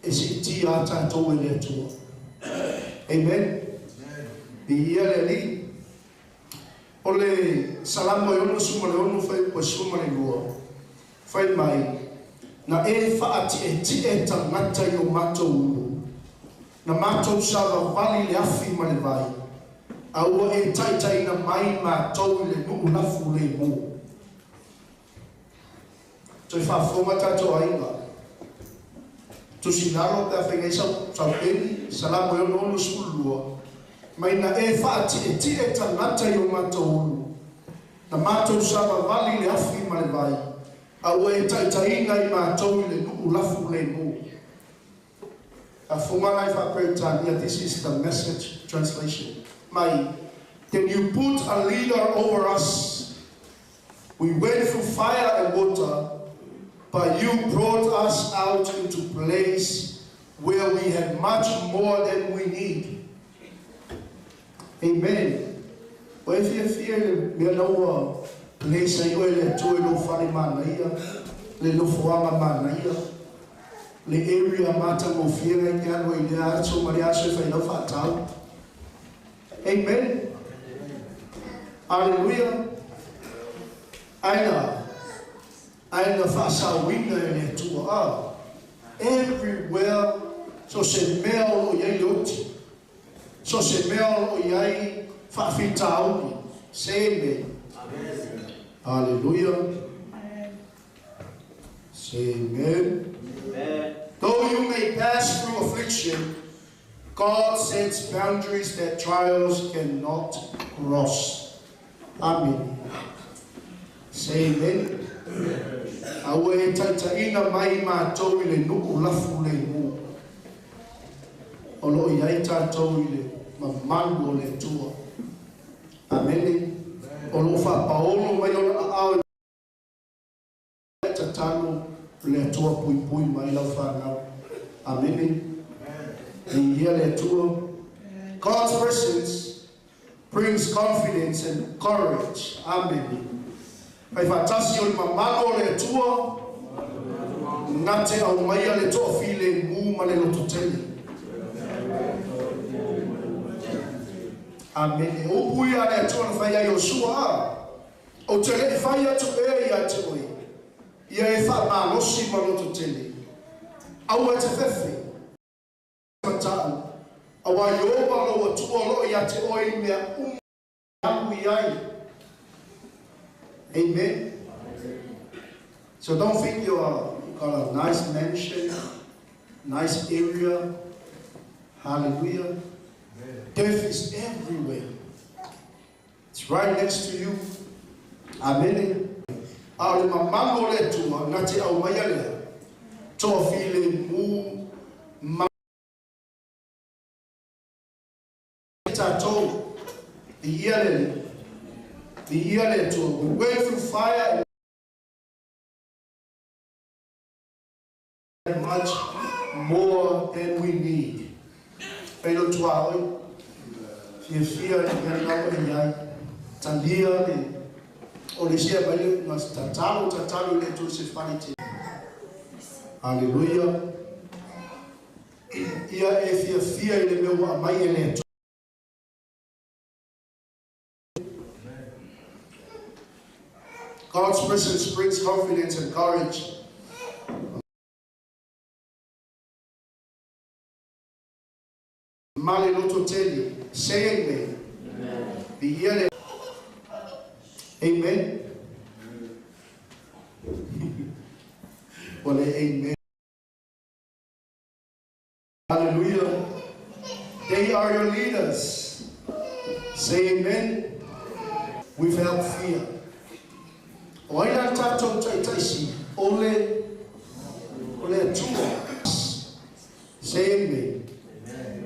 e siitia lava tatou e le Atua. Amen. Viia le Alii. O le Salamo e 66 fuaiupu e 12, fai mai, Na e faatietie tagata i o matou ulu, na matou savavali i le afi ma le vai, a ua e taitaiina mai matou i le nuu lafu lemu. Toe faafofoga tatou aiga. Tusi lalo pe a fai nei sau sau peni, Salamo e 6 62, mai na e faatietie tagata i o matou ulu, na matou savavali i le afi ma le vai, a ua e taitaiina i matou i le nuu lafu lemu. Faafofoga la i faa-Peretania, this is the Message translation, mai, Then you put a leader over us. We went through fire and water, but you brought us out into place where we had much more than we need. Amen. Ua e fiafia i le mea la ua place ai oe e le Atua i lou fale manaia, le nofoaga manaia, le area matagofie la e te alu ai i lea aso ma lea aso e fai lau faatau. Amen. Hallelujah. Ae na ae na faasaoina e le Atua a everywhere so se mea o loo i ai le oti, so se mea o loo i ai faafitauli. Say amen. Hallelujah. Say amen. Amen. Though you may pass through affliction, God sets boundaries that trials cannot cross. Amen. Say amen. A ua e taitaiina mai matou i le nuu lafu lemu. O loo i ai tatou i le mamalu o le Atua. Amene. O loo faapaolo mai ona aao e tatalo le Atua puipui mai lau fanau. Amene. Viia le Atua. God's presence brings confidence and courage. Amene. Fai faatasi o le mamalu o le Atua na te aumaia le toafilemu ma le lototele. Amene. O upu ia a le Atua na fai ai Iosua a. Ou te le i fai atu ea ia te oe, ia e faamalosi ma lototele. Aua e te fefe mataʻu, auā Ieova lou Atua o loo ia te oe i mea uma e alu i ai. Amen. So don't think you got a nice mansion, nice area. Hallelujah. Death is everywhere. It's right next to you. Amen. A o le mamalu o le Atua na te aumaia lea toafilemu ma tatou. Viia le Alii. Viia le Atua. We went through fire and much more than we need. Fai lo tuaoi, fiafia i mea lau e iai, talia le, o le sia mai le uga, tatalo, tatalo i le Atua se fale tele. Haleluia. Ia e fiafia i le mea ua aumai e le Atua. God's presence brings confidence and courage. Ma le loto tele. Say amen. Viia le. Amen. Ua le amen. Hallelujah. They are your leaders. Say amen. Without fear. O ai la le tatou taitaisi? O le, o le Atua. Say amen.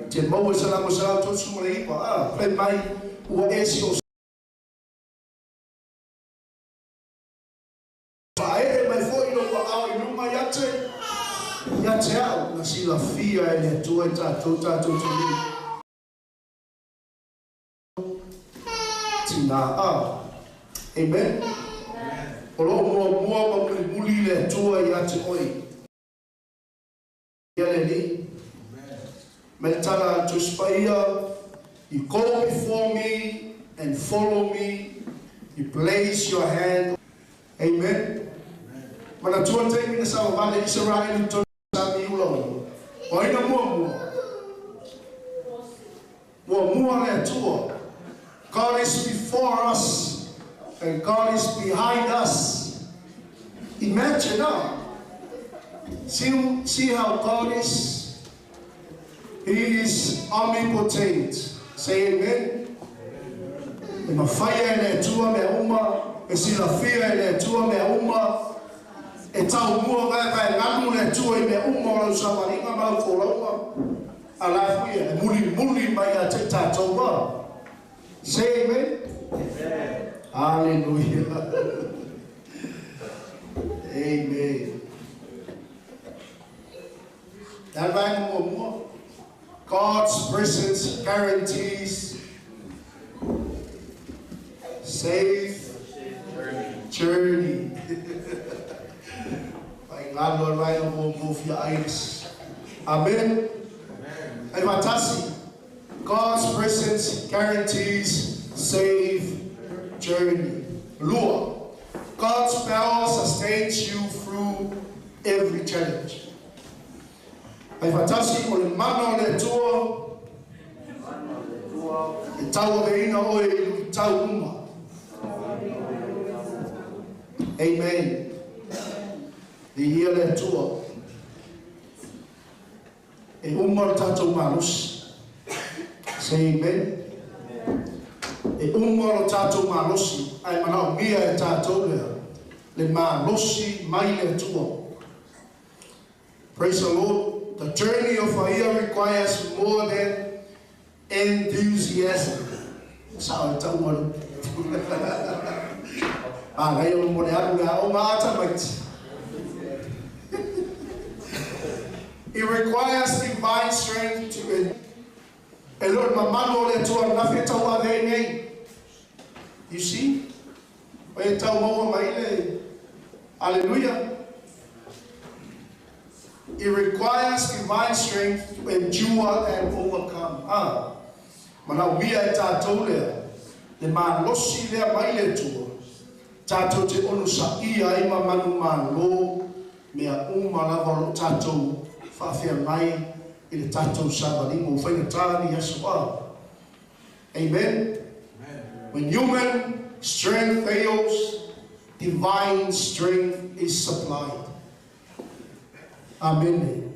Te maua i Salamo 139, a, fai mai, ua e si o Faaee mai foi lou aao i luma ia te, ia te au, na silafia e le Atua i tatou, tatou te le tinā. A. Amen. O lo o muamua ma mulimuli le Atua ia te oe. Ia le Alii. Mai le tala a le Tusi Paia, You go before me and follow me, you place your hand. Amen. Manatua le taimi na savavale Isaraelu i totonu o Sami Ulaula. O ai na muamua? Muamua le Atua. God is before us and God is behind us. Imagine ah. See, see how God is? He is omnipotent. Say amen. E mawhai e le Atua mea uma, e silafia e le Atua mea uma, e tau mua vae vae nganu le Atua i mea uma o lau savaliga ma lau folauga. A la foi e mulimuli mai ia te tatou a. Say amen. Amen. Hallelujah. Amen. Le a le vaega muamua? God's presence guarantees safe journey. Mai ngalo le vaega muamua fia ai. Amen. Ai faatasi. God's presence guarantees safe journey. Lua. God's power sustains you through every challenge. Ai faatasi, o le mana o le Atua e tauaveina oe i luitau uma. Amen. Viia le Atua. E uma lo tatou malosi. Say amen. E uma lo tatou malosi, ae manaomia e tatou lea, le malosi mai le Atua. Praise the Lord. The journey of Faia requires more than enthusiasm. Sao e tau alu. Manaia o mo le alu le aoga a tamaiti. It requires divine strength to E le o le mamalu o le Atua ananafi e tauave ai nei. You see? O e tau maua mai le Hallelujah. It requires divine strength to endure and overcome. Ah, manaomia e tatou lea, le malosi lea mai le Atua, tatou te onosaia ai ma manumalo mea uma lava o lo o tatou faafeagai i le tatou savaliga ua faigata ni aso a. Amen. When human strength fails, divine strength is supplied. Amene.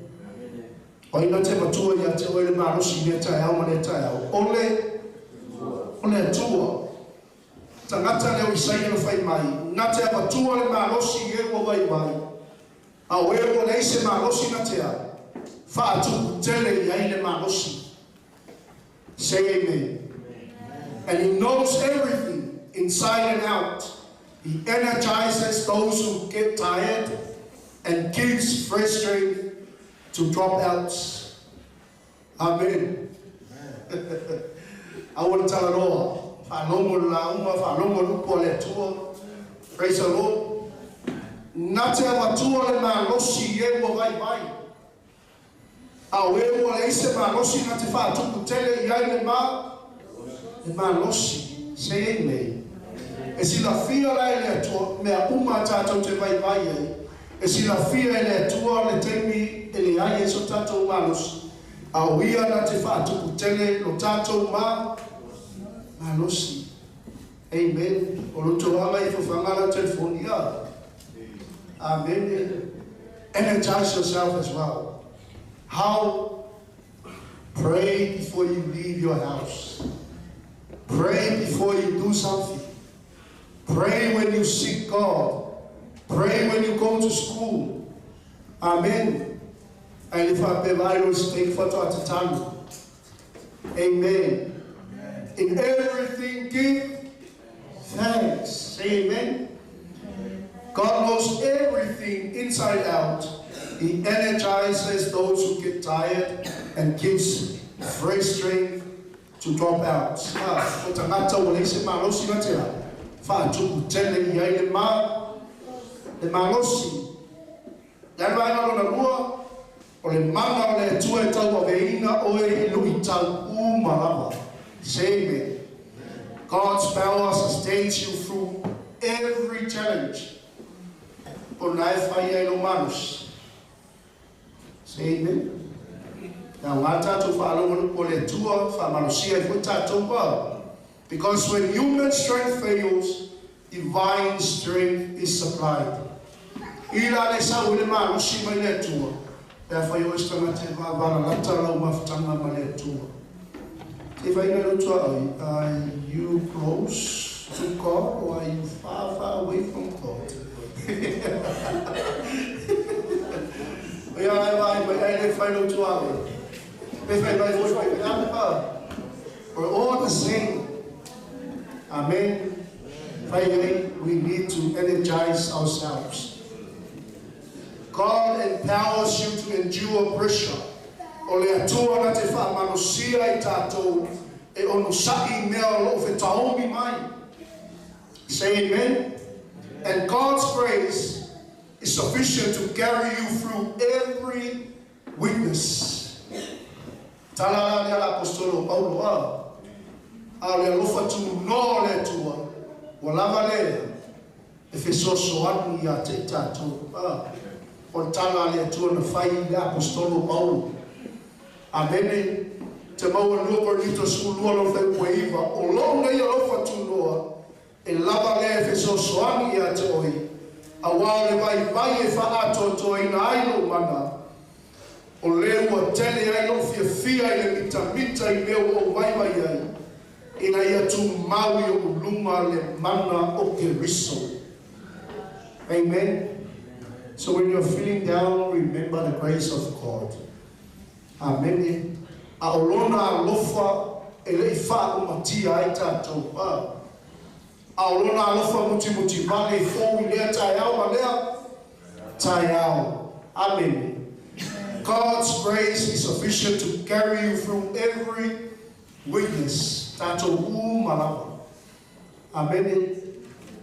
O ai na te matua ia te oe le malosi i lea taeao ma lea taeao? O le, o le Atua. Tagata lea o Isaia na fai mai, Na te avatua le malosi i e ua vaivai, a o e ua leai se malosi na te a, faatupu tele i ai le malosi. Say amen. And he knows everything. inside and out. He energizes those who get tired and gives fresh strength to dropouts. Amen. Aua le talanoa, faalogo le lauga, faalogo le upu a le Atua. Praise the Lord. Na te avatua le malosi i e ua vaivai. A o e ua leai se malosi na te faatupu tele i ai le ma, le malosi. Say amen. E silafia la e le Atua mea uma tatou te vaivai ai. E silafia e le Atua le taimi e leai ai so tatou malosi. A o ia na te faatupu tele lo tatou ma, malosi. Amen. O lo toaga i fofanga la telefoni a. Amen. Energize yourself as well. How? Pray before you leave your house. Pray before you do something. Pray when you seek God. Pray when you go to school. Amen. Ae le faapea vaai loa i se taimi faatoa tatalo. Amen. In everything give thanks. Say amen. God knows everything inside out. He energizes those who get tired and gives fresh strength to dropouts. Ah, o tagata ua leai se malosi na te a, faatupu tele i ai le ma, le malosi. Le alu vaega lona lua, o le mana o le Atua e tauaveina oe i luitau uma lava. Say amen. God's power sustains you through every challenge. O lena e fai ai lou malosi. Say amen. E aoga tatou faalogo le upu a le Atua, faamalosia ai foi tatou pa. Because when human strength fails, divine strength is supplied. I la le sau ai le malosi mai le Atua, pe afai o oe se tagata e vavalalata lau mafutaga ma le Atua. Se i fai le utu are you close to God or are you far, far away from God? O ia ai vaai mai ai le fai le utu a oe. Pe fai mai foi pe pe pa. We're all the same. Amen. Fai ai, we need to energize ourselves. God empowers you to endure pressure. O le Atua na te faamalosia i tatou e onosai i mea o loo fetaomi mai. Say amen. And God's grace is sufficient to carry you through every weakness. Tala la lea la Apostolo Paulo a. A o le alofa tunoa o le Atua, ua lava lea e fesoasoani ia te i tatou. A o le tala a le Atua na fai i le Apostolo Paulo. Amene. Te maua 2 Korinito 12 lona fuaiupu e 9, O lou nei alofa tunoa, e lava lea e fesoasoani ia te oe, auā o le vaivai e faaatoatoaina ai lou mana, o le ua tele ai lou fiafia i le mitamita i mea ua ou vaivai ai, ina ia tumau i oʻu luma le mana o Keriso. Amen. So when you're feeling down, remember the grace of God. Amene. A o lona alofa e le i faaumatia ai tatou. A. A o lona alofa mutimuti vale e fou i lea taeao ma lea taeao. Amene. God's grace is sufficient to carry you through every weakness. Tatou uma lava. Amene.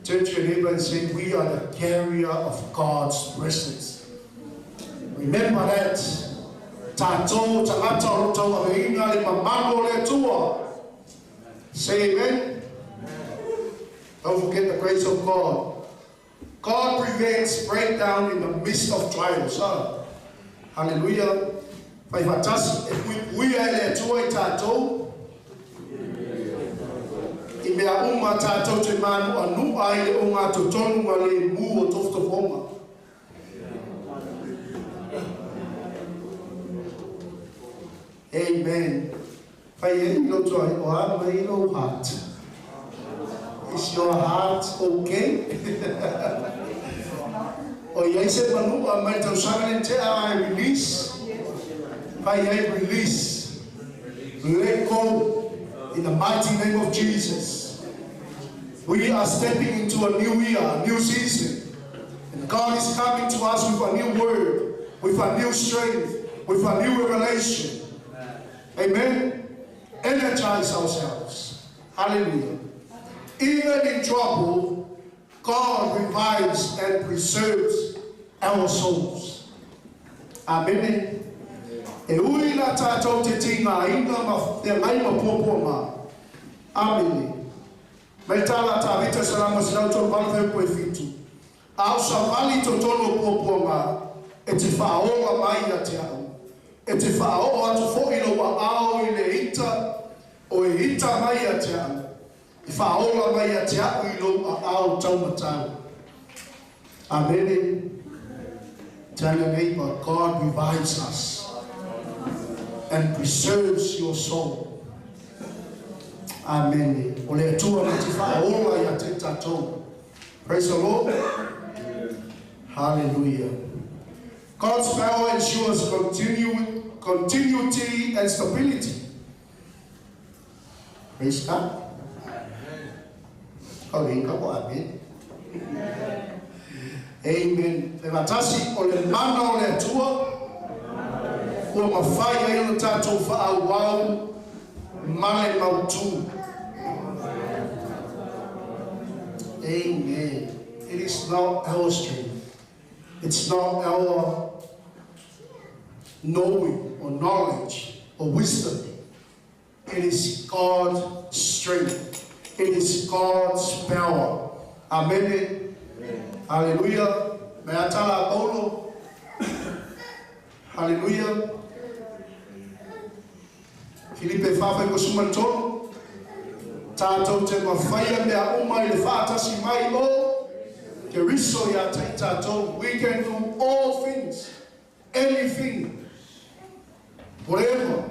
Turn to your neighbor and say, we are the carrier of God's presence. Remember that. Tatou tagata o lo tauaveina le mamalu o le Atua. Say amen. Don't forget the grace of God. God prevents breakdown in the midst of trials. Ah. Hallelujah. Fai faatasi, e puipuia e le Atua i tatou. I mea uma tatou te mānuʻanuʻa ai le ogatotonu ma le mū o tofotofoga. Amen. Fai e i loto ai o a mai lou heart. Is your heart okay? O i ai se manua mai le tausaga le tea I release. Fai ai release. Let go in the mighty name of Jesus. We are stepping into a new year, a new season. And God is coming to us with a new word, with a new strength, with a new revelation. Amen. Energize ourselves. Hallelujah. Even in trouble, God revives and preserves our souls. Amen. E ui la tātou te tīngāina ma te ngai ma puapua ngā. Amene. Mai tā la tā vita salama 138 koe whitu. A o savali totonu o puapua ngā, e te whaaola mai ia te au. E te whaaoo atu fo'i lo wa ao i le ita, o e ita mai ia te au. E whaaola mai ia te au i lo a ao taumatau. Amene. Tell your neighbor, God revives us and preserves your soul. Amen. O le Atua na te whaaola ia te tātou. Praise the Lord. Hallelujah. God's power ensures continuity and stability. Praise God. Amen. Amen. Te matasi o le mana o le Atua, ua mafai ai ona tātou fa'aauau ma le mautū. Amen. It is not our strength. It's not our knowing or knowledge or wisdom. It is God's strength. It is God's power. Amen. Hallelujah. Me atala Paulo. Hallelujah. Filipe whawhai ko suma tolu. Tātou te mawhaia mea uma i le whaatasi mai o te riso ia te tātou. We can do all things. Anything. Whatever.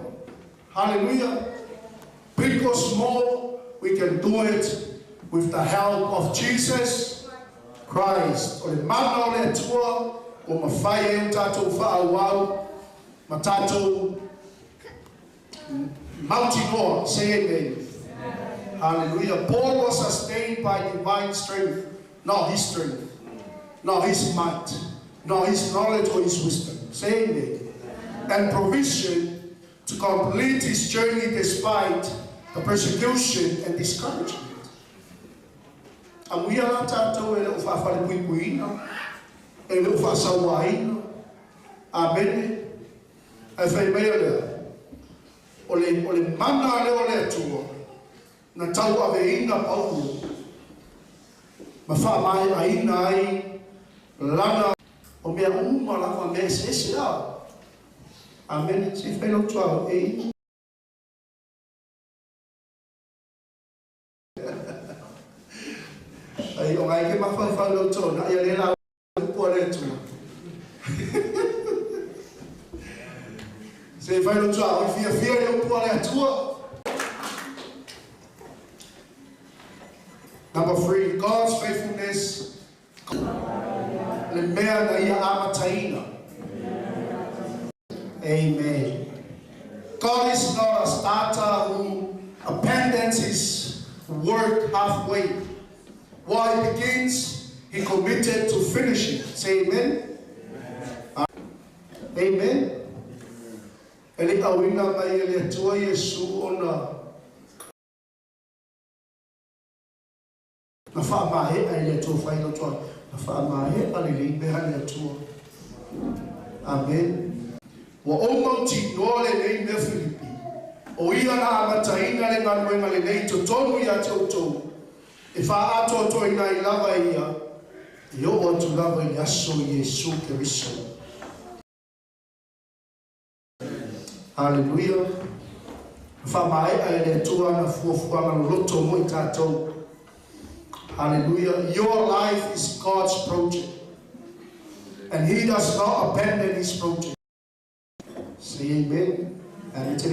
Hallelujah. Big or small, we can do it with the help of Jesus Christ. O le mana o le Atua, o mawhai e o tātou whaauau, ma tātou mautinoa. Say amen. Hallelujah. Paul was sustained by divine strength, not his strength, not his might, not his knowledge or his wisdom. Say amen. And provision to complete his journey despite the persecution and discouragement. Amuia la tātou e le o whaafale puipuina, e le o whaasauaina. Amene. Ai whai mai lea. O le mana le o le Atua, na tau aveina Paulo, ma wha mai aina ai, lana o mea uma lava mea ese ese ao. Amene. Se whai lau tuau e. Ai o ngai ke mawhai whai lau tau, na ia le la upua le Atua. Se whai lau tuau, i fia fia le upua le Atua. Number 3, God's faithfulness. Le mea na ia amataina. Amen. God is not a starter who abandons his work halfway. While he begins, he committed to finishing. Say amen. Amen. E le awina mai e le Atua Iesu ona na whaamahe ai le Atua whai lau tua. Na whaamahe a le leimea le Atua. Amen. Wa o mauti noa le nei mea Filipi. O ia na amataina le ngaluenga le nei totonu ia te outou. E whaatoatoa ina i lava ia. E o atu lava i aso Iesu Keriso. Hallelujah. Whaamae ai le Atua na fuafuaga loloto mo i tātou. Hallelujah. Your life is God's project. And he does not abandon his project. Say amen. And it's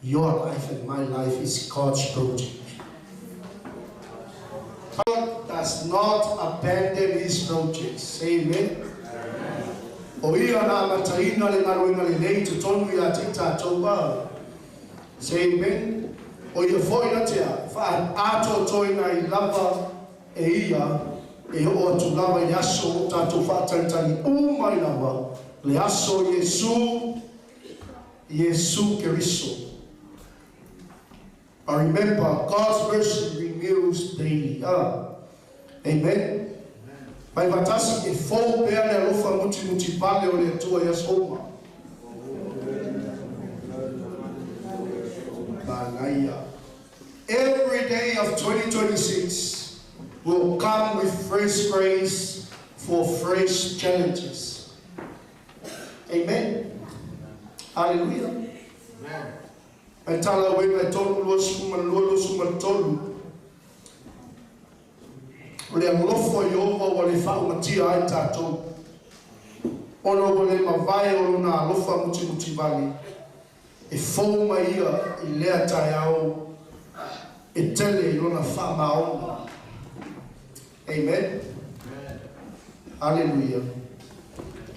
your life and my life is God's project. God does not abandon his project. Say amen. O ia na mataina le ngaluenga le nei totonu ia te tātou. Say amen. O ia fo'i na te a, fa'aatoatoaina ai lava e ia e oo atu lava i le aso o tatou fa'atalitali uma ai lava, le aso Iesu, Iesu Keriso. I remember God's mercy renews daily. Ah. Amen. Fai fatasi e fou pea le alofa mutimuti vale o le Atua i aso uma. Manaia. Every day of 2026 will come with fresh grace for fresh challenges. Amen. Hallelujah. Amen. Tala ue mai tolu 22 23. O le alofo Ieova ua le faaumatia ai tatou. Ona ua le mavae o lona alofa mutimutivale. E fou mai ia i lea taeao e tele i lona faamaoni. Amen. Hallelujah.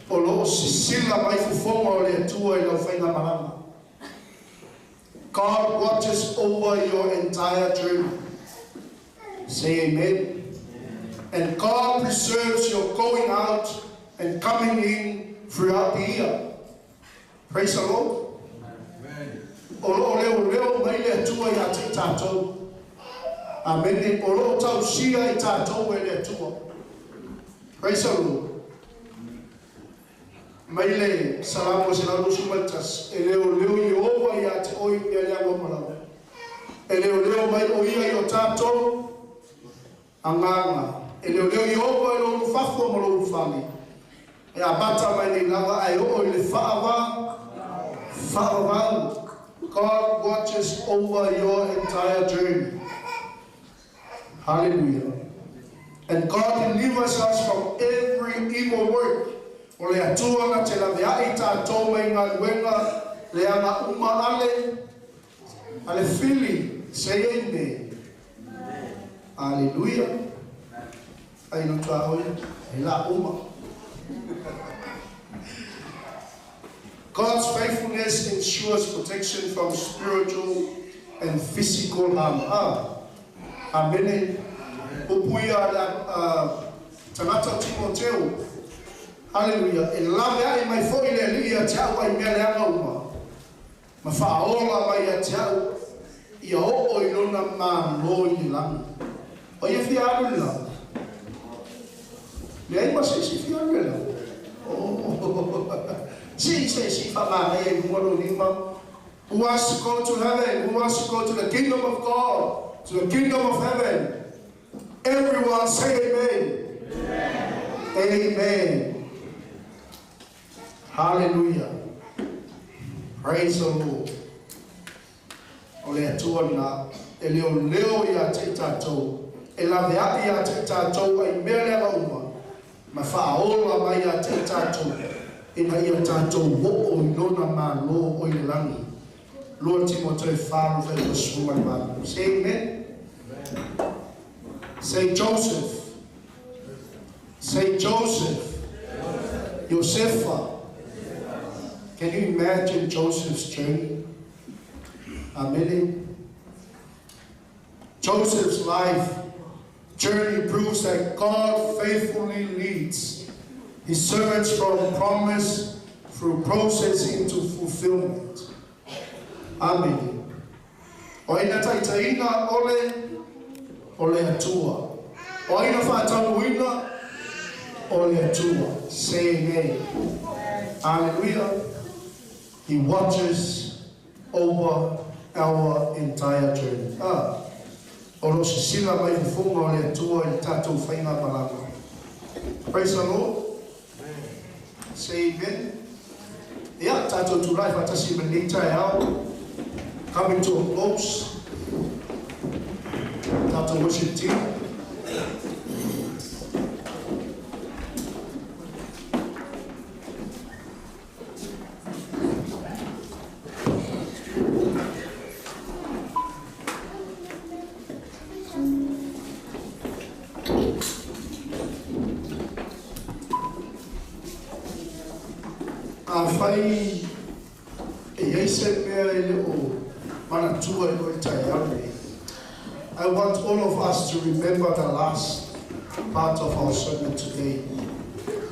O loo sisila mai fofoga o le Atua i lau faigamalaga. God watches over your entire journey. Say amen. And God preserves your going out and coming in throughout the year. Praise the Lord. O loo leoleo mai le Atua ia te i tatou. Amen. O loo tausia i tatou e le Atua. Praise the Lord. Mai le Salamo 121, e leoleo Ieova ia te oe i mea leaga uma lava. E leoleo mai o ia i o tatou agaga. E leoleo Ieova i lou ulufafo ma lou ulufale. E amata mai nei lava ae oo i le faavavau. God watches over your entire journey. Hallelujah. And God delivers us from every evil work. O le Atua na te laveai tatou mai galuega leaga uma ale fili. Say amen. Hallelujah. Ai no tua oia, e la uma. God's faithfulness ensures protection from spiritual and physical harm. Ah. Amene. Upu ia le tagata o Timoteo. Hallelujah. E laveai mai fo'i le Alii ia te au ai mea leaga uma. Ma faaola mai ia te au ia oo i lona malo i le lagi. O ia fia alu le lagi. Leai ma se isi fia alu le lagi. Oh. Si se si fa ma e luga lo lima. Who wants to go to heaven? Who wants to go to the kingdom of God? To the kingdom of heaven? Everyone say amen. Amen. Amen. Hallelujah. Praise the Lord. O le Atua na e leoleo ia te i tatou. E laveai ia te i tatou ai mea leaga uma. Ma faaola mai ia te i tatou. Ina ia tatou oo i lona malo o i le lagi. 2 Timoteo 4:28. Say amen. Say Joseph. Say Joseph. Josefa. Can you imagine Joseph's journey? Amen. Joseph's life journey proves that God faithfully leads his servants from promise through process into fulfillment. Amen. O ai na taitaiina o le Atua. O ai na faataunuuina o le Atua. Say amen. Hallelujah. He watches over our entire journey. Ah. O lo sisila mai fofoga o le Atua i le tatou faigamalaga. Praise the Lord. Say amen. Ia, tatou tulai faatasi ma lenei taeao. Coming to a close. Tatou worship team. Afai e i ai se mea e le o manatua i loi taeao lenei. I want all of us to remember the last part of our sermon today.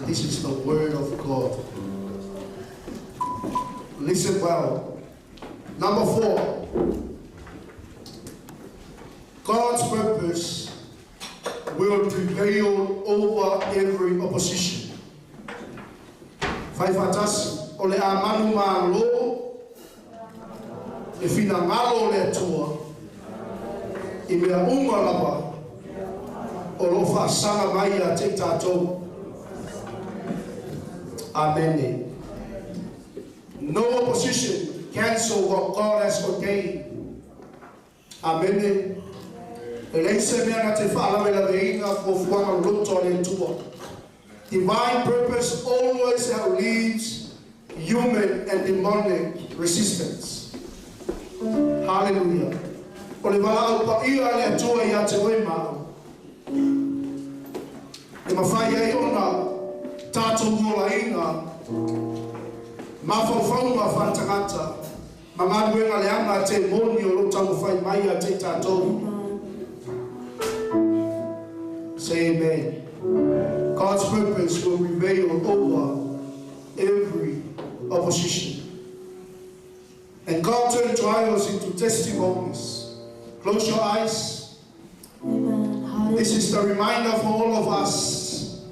This is the word of God. Listen well. Number 4. God's purpose will prevail over every opposition. Faifatasi, o le amanu malo, le finangalo le atua, i mea uma lava, o lo whaasanga mai a te tātou. Amen. No opposition cancel what God has ordained. Amen. E leise mea na te whaalawe la veinga ko fuanga loto le tua. Divine purpose always outlives human and demonic resistance. Hallelujah. O le wala au pa ia le atua i a te oe mao. E mawhai ai ona tātou mola inga mawhauwhaunga whantangata ma ngaluenga le anga te moni o lo tau whai mai a te tātou. Say amen. God's purpose will prevail over every opposition. And God turned trials into testimonies. Close your eyes. Amen. This is the reminder for all of us.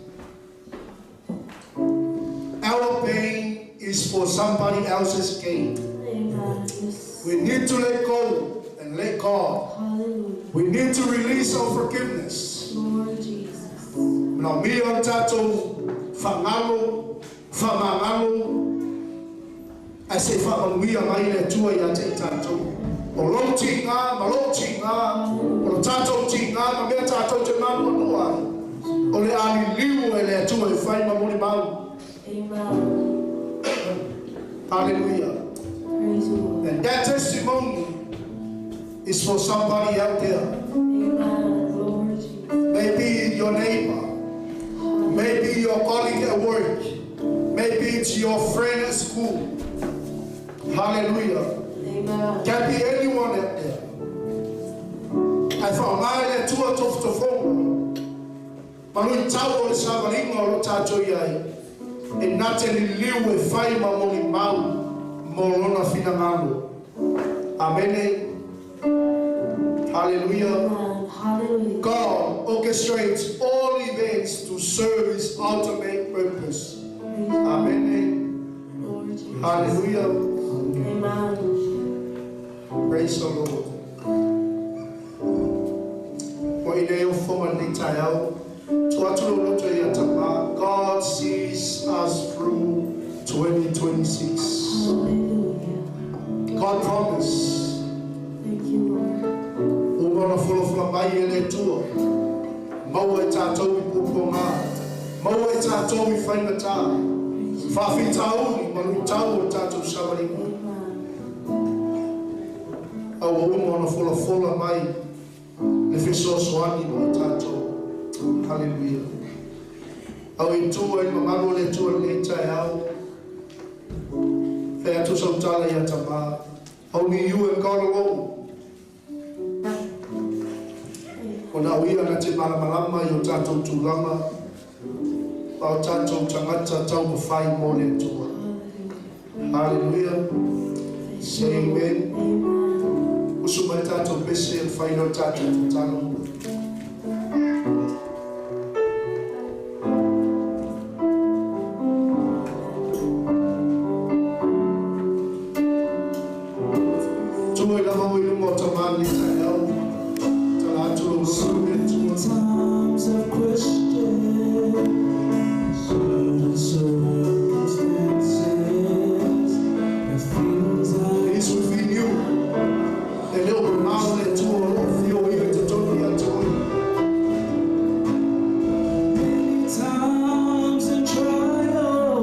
Our pain is for somebody else's gain. Amen. Yes. We need to let go and let God. Hallelujah. We need to release our forgiveness. Lord Jesus. Na mia tātou whangalo, whamangalo, a se whamanuia mai le tua i a te tātou. O lo ti ngā, ma lo ti ngā, o lo tātou ti ngā, ma mea tātou te manu anua. O le ali liu e le atua e whai mamoni mau. Amen. Hallelujah. Praise the Lord. And that testimony is for somebody out there. Amen. Lord Jesus. Maybe your neighbor. Maybe your colleague at work. Maybe it's your friend at school. Hallelujah. Amen. Can be anyone out there. I found my le tua tofu tofonga. Malui tau o le savalinga o lo tātou iai. E nate li liu e whai ma moni mau mo lona finangalo. Amen. Hallelujah. Amen. Hallelujah. God orchestrates all events to serve His ultimate purpose. Praise Amen. Lord Jesus. Hallelujah. Amen. Praise the Lord. Wa ile o whonga nei tai au. Tuaturo loto ia tama. God sees us through 2026. Hallelujah. God promise. Thank you, Lord. O mana wholowhola mai e le tua. Maua e tātou i pōpō ngā. Maua e tātou i whaingatā. Whawhi tāuri, manu tau o tātou sawaringa. Amen. Aua uma ona wholowhola mai le fesoasoani mo tātou. Hallelujah. Au i tua i mamalu le tua le tai au. Whea atu sautala ia tama. Only you and God alone. O na uia na te malamalama i o tātou tūlanga. O tātou tangata tau mawhai mō le tua. Hallelujah. Say amen. Amen. Usu mai tātou pese e whai no tātou tutano. Tua i lava o i luma o tamani tai au. Tala atu lo lulu le tua. Times of questioned certain circumstances. It feels like He is within you. E leo mamau le tua o lo whio i te tonu ia tua. many times in trial,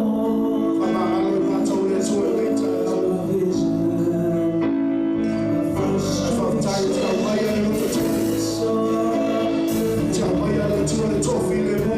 Whamangalo i tātou le tua e le tai au. my vision, my Ai whawhtai o te au mai a le loto te. frustration. Te au mai a le tua le tofi le mō.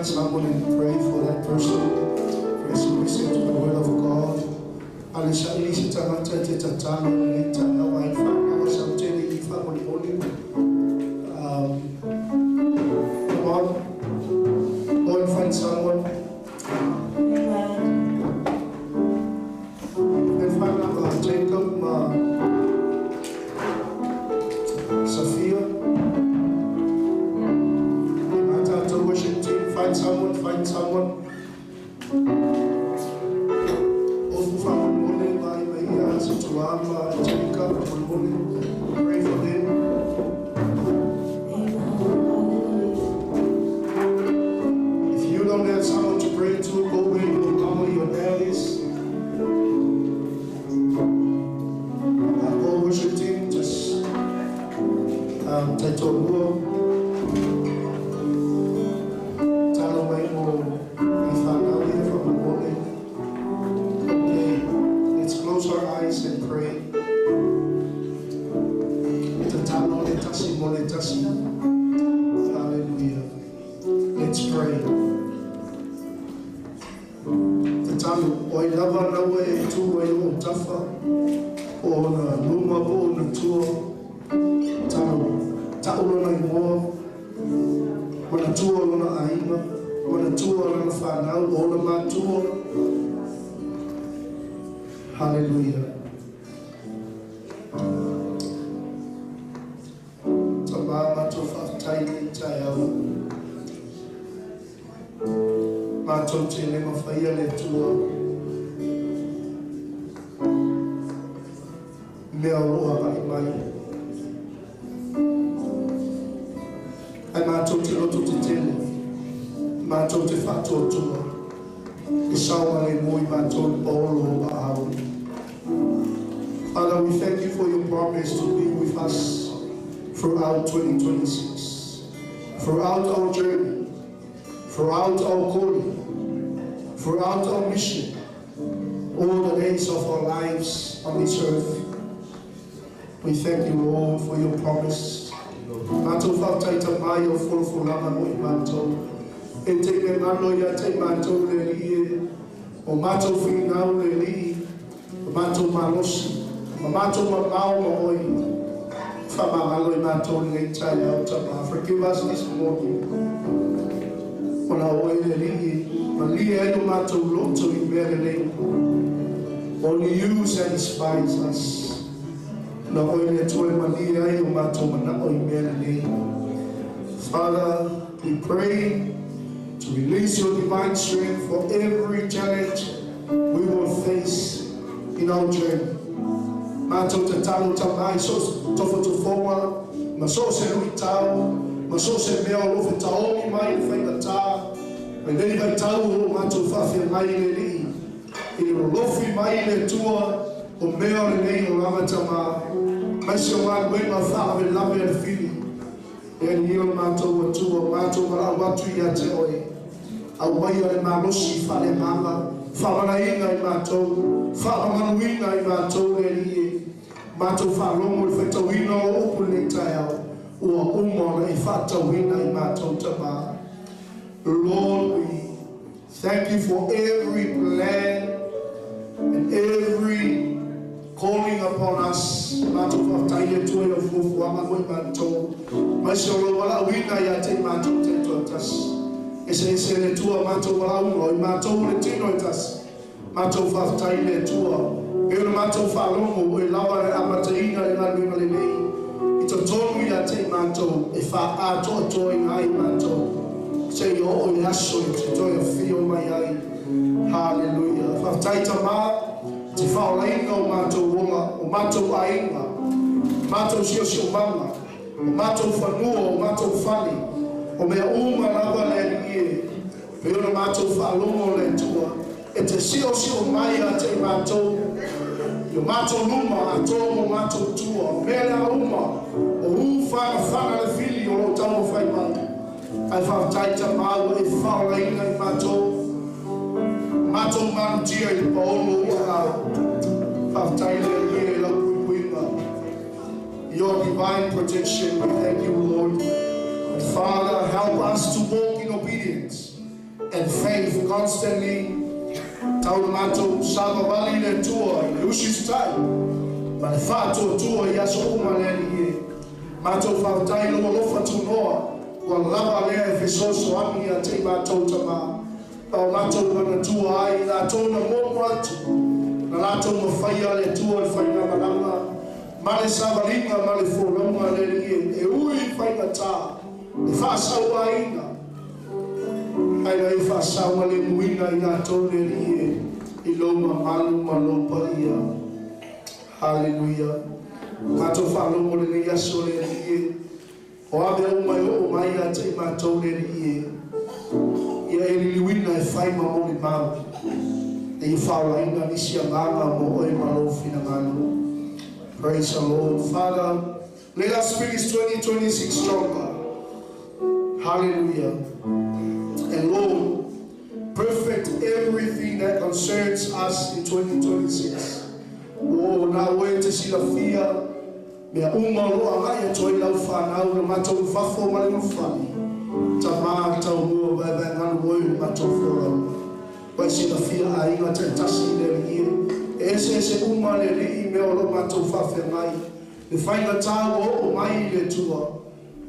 find someone and pray for that person as you listen to the word of God. A le saili se tagata e te tatalo i lenei taeao ai whanau sa tele i whamoliholi. Come on, go and find someone. Amen. And find Jacob, Sophia. Mata worship team, find someone, find someone. Ofu whamoliholi mai mai ia Situama, Jacob, whamoliholi. Pray for them. Amen. Hallelujah. If you don't have someone to pray to, go where your mama, your dad is. Go worship team, just taitolua. Talo mai mo i whanau ia whamoliholi. Okay, let's close our eyes and pray. Tatalo le tasi mo le tasi. Hallelujah. Let's pray. Tatalo, oi lava naue e tu ai o tafa, o na luma po o na tua, talo, taulo na imoa, o na tua o na aiga, o na tua o na whanau, o na matua. Hallelujah. Tama matou whaatai nei taeao. Mātou te le mawhaia le tua. Mea o loa mai mai. Ai mātou te loto te tele. Mātou te whaatuatua. E sawa le moi mātou i paolo o au. Father, we thank you for your promise to be with us throughout 2026, throughout our journey, throughout our calling, throughout our mission, all the days of our lives on this earth. We thank you, Lord, for your promise. Mātou whaataita mai o folofolaga mo i mātou. E te me ngalo ia te mātou le li e. O mātou whingau le li. O mātou malosi. O mātou mamao ma oi. Whamangalo i mātou nei tai au tama. Forgive us this morning. O na oi le li e. Ma li e o mātou loto i mea le nei. Only you satisfies us. Na oi le toe ma li ai o mātou manao i mea le nei. Father, we pray to release your divine strength for every challenge we will face in our journey. Mātou te talo ta mai so tofotofoga, ma so se lui tau, ma so se mea o lofe taomi mai le whainga tā, mai nei vai tau o mātou whawhia mai le li, i le lofi mai le tua o mea o le nei o lava tama, mai se o ngā wenga whaave lave le whiri, e ni o mātou atua, mātou marau atu ia te oe. Au mai o le malosi whale manga, whawanainga i mātou, whawamanuinga i mātou le li e, mātou whalongo i whaitauina o upu nei taeao, ua uma ona i whatauina i mātou tama. Lord, we thank you for every plan and every calling upon us. Mātou whaatai le tue o fuafuaga mo i mātou. Mai se o lo wala uina ia te mātou te toa tasi. E se ese le tua mātou wala unga, i mātou le tino i tasi. Mātou whaatai le tua. E o le mātou whalongo o e lawa le amataina le ngaluenga le nei. I to tonu ia te mātou e wha atoa toa i ngai mātou. Se i o o i aso i te toi o whio mai ai. Hallelujah. Whaatai ta mā, te whaolainga o mātou ola, o mātou ainga, mātou sio sio manga, o mātou whanua, o mātou whali, o mea uma lava le li e, pe ona mātou whalongo le tua, e te sio sio mai a te mātou, i o mātou luma, a tō mo mātou tua, o mea lea uma, o u whanga whanga le whili o lo tau whai mai. Ai whaatai ta māua e whaolainga i mātou, mātou manutia i le paolo ua au. Whaatai le li e lau puipuinga. Your divine protection, we thank you, Lord. And Father, help us to walk in obedience. and faith constantly. Tau le matou savavali i le Atua i le usiusitai ma le faatuatua i aso uma le Alii e. Matou faafetai i lou alofa tunoa ua lava lea e fesoasoani ia te i matou tama ma o matou manatua ai i latou na muamua atu na latou mafaia le Atua i le faigamalaga ma le savaliga ma le folauga a le Alii e, e ui i faigata le faasauaina Ae na e faasaogalemuina i latou le Alii e, i lou mamalu ma lou paia. Haleluia. Matou faalogo lenei aso le Alii e, o a mea uma e oo mai ia te i matou le Alii e, ia e liliuina e fai ma molimau, e ia faaolaina nisi agaga mo oe ma lou finagalo. Praise the Lord. Father, let us finish 2026 stronger. Hallelujah. And Lord, perfect everything that concerns us in 2026. Ua o na oe e te silafia mea uma o lo o agai atu ai lau fanau, le matou fafo ma le ulufale, tama taumua vaevaegalu oe i le matou folauga. Ua e silafia aiga taitasi i le Alii e, e eseese uma le Alii mea o lo o matou faafeagai, le faigata ua oo mai i le Atua,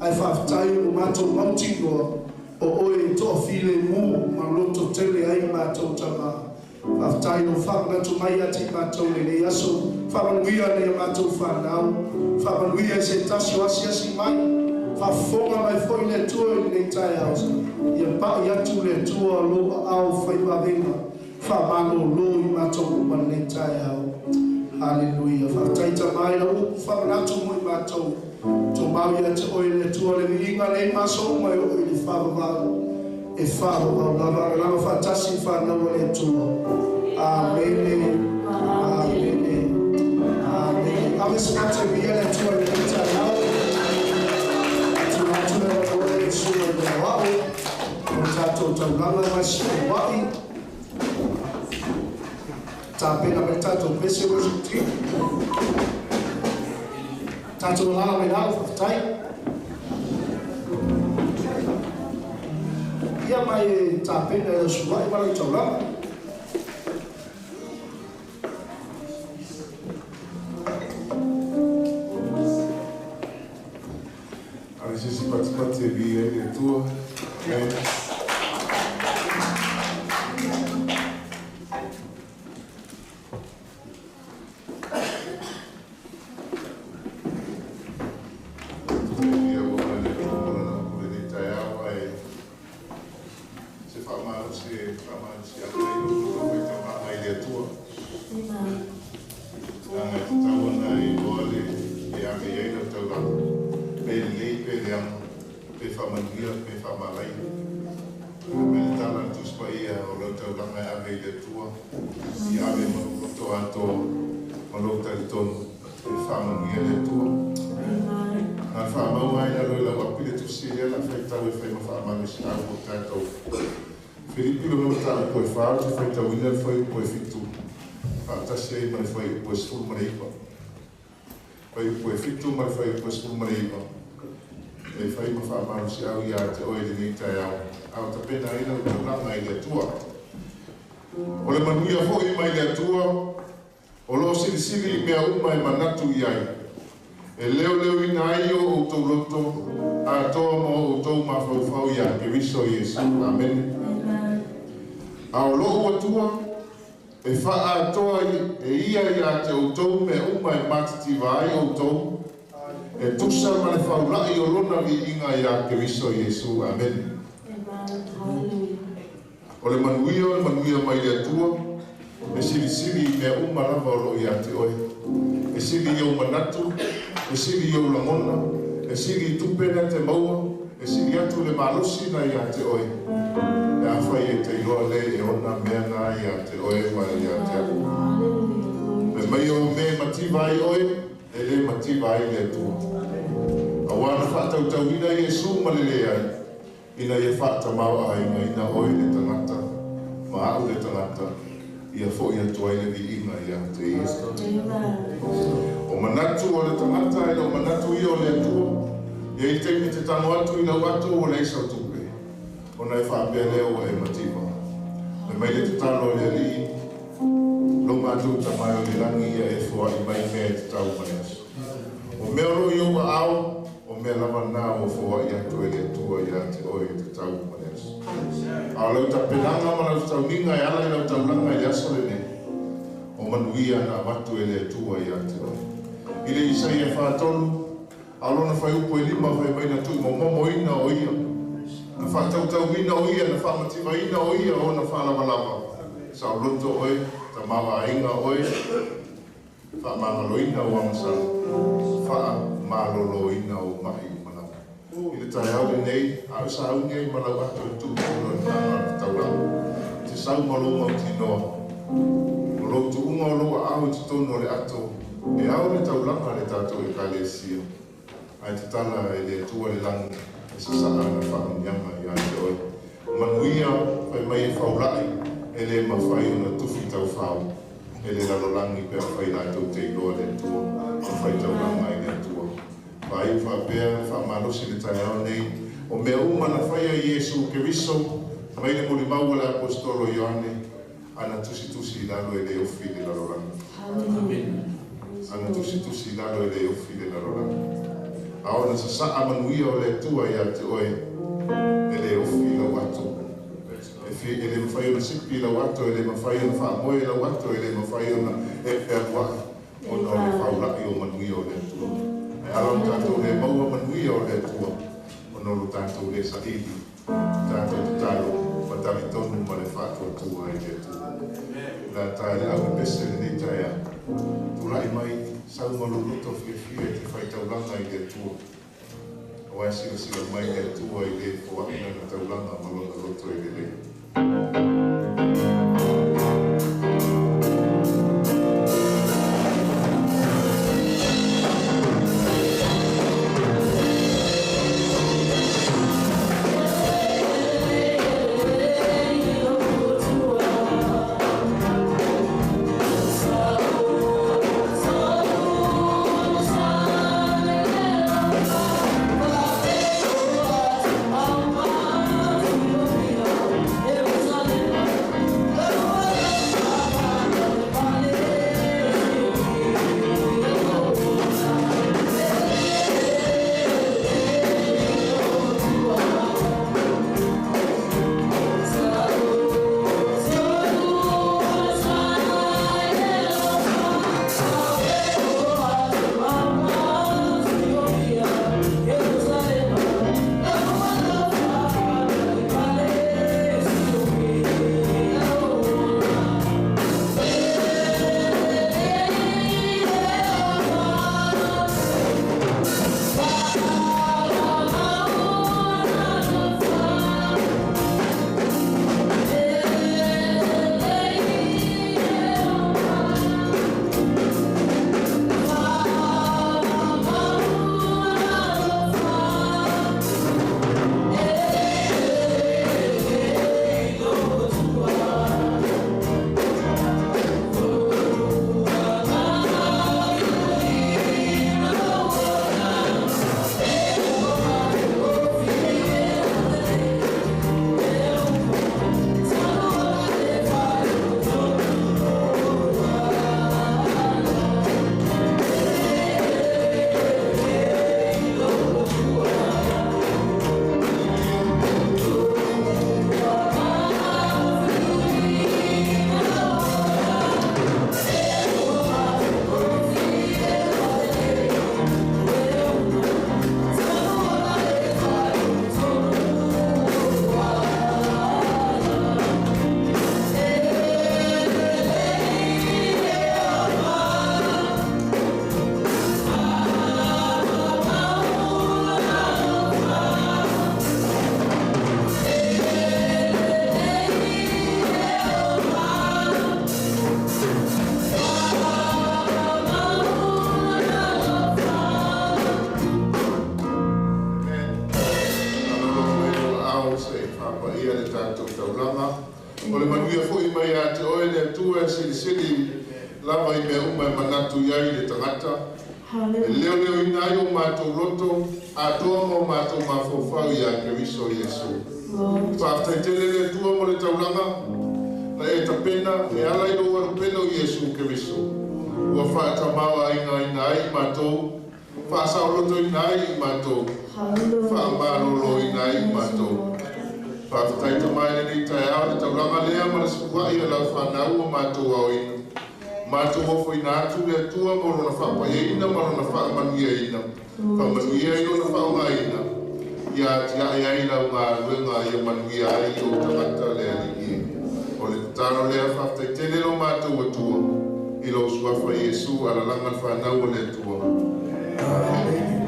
Ae faafetai ua matou mautinoa o oe e toafilemu ma loto tele ai matou tama. Faafetai i lou faamanatu mai ia te i matou i lenei aso. Faamanuia nei a matou fanau. Faamanuia i se tasi o asiasi mai. Faafofoga mai foi le Atua i lenei taeao. Ia pai atu le Atua lou aao faivavega faamalolo i matou uma i lenei taeao. Haleluia. Faafetai Tama i lau upu faamanatu mo i matou. Tumau ia te oe le Atua le viiga nei ma aso uma e oo i le faavavau e faavavau lava alalaga faatasi i fanau a le Atua. Amene. Amene. Amene. Ave se mata e viia le Atua i lenei taeao. Tuna atu le avanoa i le susuga i le Aoao mo le tatou taulaga mai Sinaoai. Tapena mai le tatou pese worship team. Tatou alala mai lalo, faafetai. Ia mai e tapena e lau sua'i ma lau taulaga. Ale se isi patipati e viia ai le Atua. Amen. Ia ua mai le Atua ma lana upu i lenei taeao, ae se faamalosi e faamalosi atu ai lou loto faitaumaga i le Atua. Leaga e tatau ona e iloa le e ave i ai lau taulaga, pe lelei pe leaga, pe faamanuia pe faamalaia. Fai mai le tala a le Tusi Paia, o lau taulaga e ave i le Atua, ia ave ma lou loto atoa ma lou talitonu e faamanuia le Atua. Na le faamau lava i lalo i lau api le tusi lea la faitau e fai ma faamalosiau mo tatou. Filipi lona mataupu e fa ou te faitauina le fuaiupu e fitu faatasi ai ma le fuaiupu e 19. Fuaiupu e fitu ma le fuaiupu e 19 e fai ma faamalosiau ia te oe i lenei taeao, a o tapena ai lau taulaga i le Atua. O le manuia foi mai le Atua, o lo o silisili i mea uma e manatu i ai, e leoleoina ai o outou loto atoa ma o outou mafaufau iā Keriso Iesu. Amene. A o lou Atua, e faaatoa e ia iā te outou mea uma e matitiva ai outou, e tusa ma le faula'i o lona viiga iā Keriso Iesu. Amene. O le manuia o le manuia mai le Atua, e silisili i mea uma lava o lo o ia te oe. E sili i ou manatu, e sili i ou lagona, e sili i tupe na e te maua, e sili atu le malosi na ia te oe. Pe afai e te iloa le e ona mea na ia te oe ma ia te au. Fai mai o mea e mativa ai oe, e le mativa ai le Atua. Auā na faatautauina Iesu ma le leai, Ina ia faatamaoaigaina oe le tagata ma a'u le tagata, ia fo'i atu ai le viiga ia te ia. O manatu o le tagata e le o manatu ia o le Atua. E i ai taimi e te tago atu i lau ato ua leai sau tupe, ona e faapea lea ua e mativa. E mai le tatalo a le Alii, lo matou Tama e o i le lagi ia e foai mai mea e tatau ma le aso. O mea o lo o i ou aao, o mea lava na ua foai atu e le Atua ia te oe e tatau ma le aso. A o lau tapenaga ma lau tauniga e ala i lau taulaga i le aso lenei, o manuia na avatu e le Atua ia te oe. I le Isaia 43, a o lona fuaiupu e 5 fai mai na tuumomomoina o ia, na faatautauina o ia, na faamativaina o ia ona faalavalava. Saoloto oe, tamavaaiga oe, faamagaloina o agasala, faamaloloina o mai umalaga. I le taeao lenei, a o sauni ai ma lau ato e tuu i lona taga o le taulaga, te sau ma lou mautinoa, o lou tuuga o lou aao i totonu o le ato, e ao le taulaga a le tatou Ekalesia, ae tatala e le Atua le lagi e sasaa ana faamanuiaga ia te oe. Manuia fai mai e faulai, e le mafai ona tufi taufao e le lalolagi pe afai latou te iloa le Atua ma faitaulaga i le Atua. Faaiu faapea le faamalosi i le taeao nei, o mea uma na faia e Iesu Keriso mai le molimau a le Aposetolo Ioane, ana tusitusi i lalo e le ofi i le lalolagi. Ana tusitusi i lalo e le ofi i le lalolagi. A ona sasaa manuia o le Atua ia te oe, e le ofi i lau ato. E le mafai ona sipi i lau ato, e le mafai ona faamoe i lau ato, e le mafai ona e fealuai, ona o le faulai o manuia o le Atua. Ae ala ona tatou le maua manuia o le Atua, ona o lo tatou le saili, tatou tatalo, ma talitonu ma le faatuatua i le Atua. La tae le au pese lenei taeao. Tulai mai, sau ma lou loto fiafia e te faitaulaga i le Atua. Aua e silasila mai le Atua i le foai lana taulaga ma lona loto e lelei. Amen. Se i faapaia le tatou taulaga. O le manuia foi mai ia te oe le Atua e silisili lava i mea uma e manatu i ai le tagata. E leoleoina ai o matou loto, atoa ma o matou mafaufau ia Keriso Iesu. Faafetai tele le Atua mo le taulaga. Na e tapena e ala i lou alupele o Iesu Keriso. Ua faatamāoaigaina ai i matou, faasaolotoina ai i matou, faamalōlōina ai i matou. Faafetai Tama i lenei taeao le taulaga lea ma le sefuai a lau fanau ua matou aoina. Matou ofoina atu le Atua mo lona faapaiaina ma lona faamanuiaina. Faamanuia i lona faaaogaina. Ia atiae ai lau galuega ia manuia ai ou tagata le Alii e. O le tatalo lea faafetai tele lo matou Atua i lou suafa Iesu alalaga le fanau o le Atua. Amen.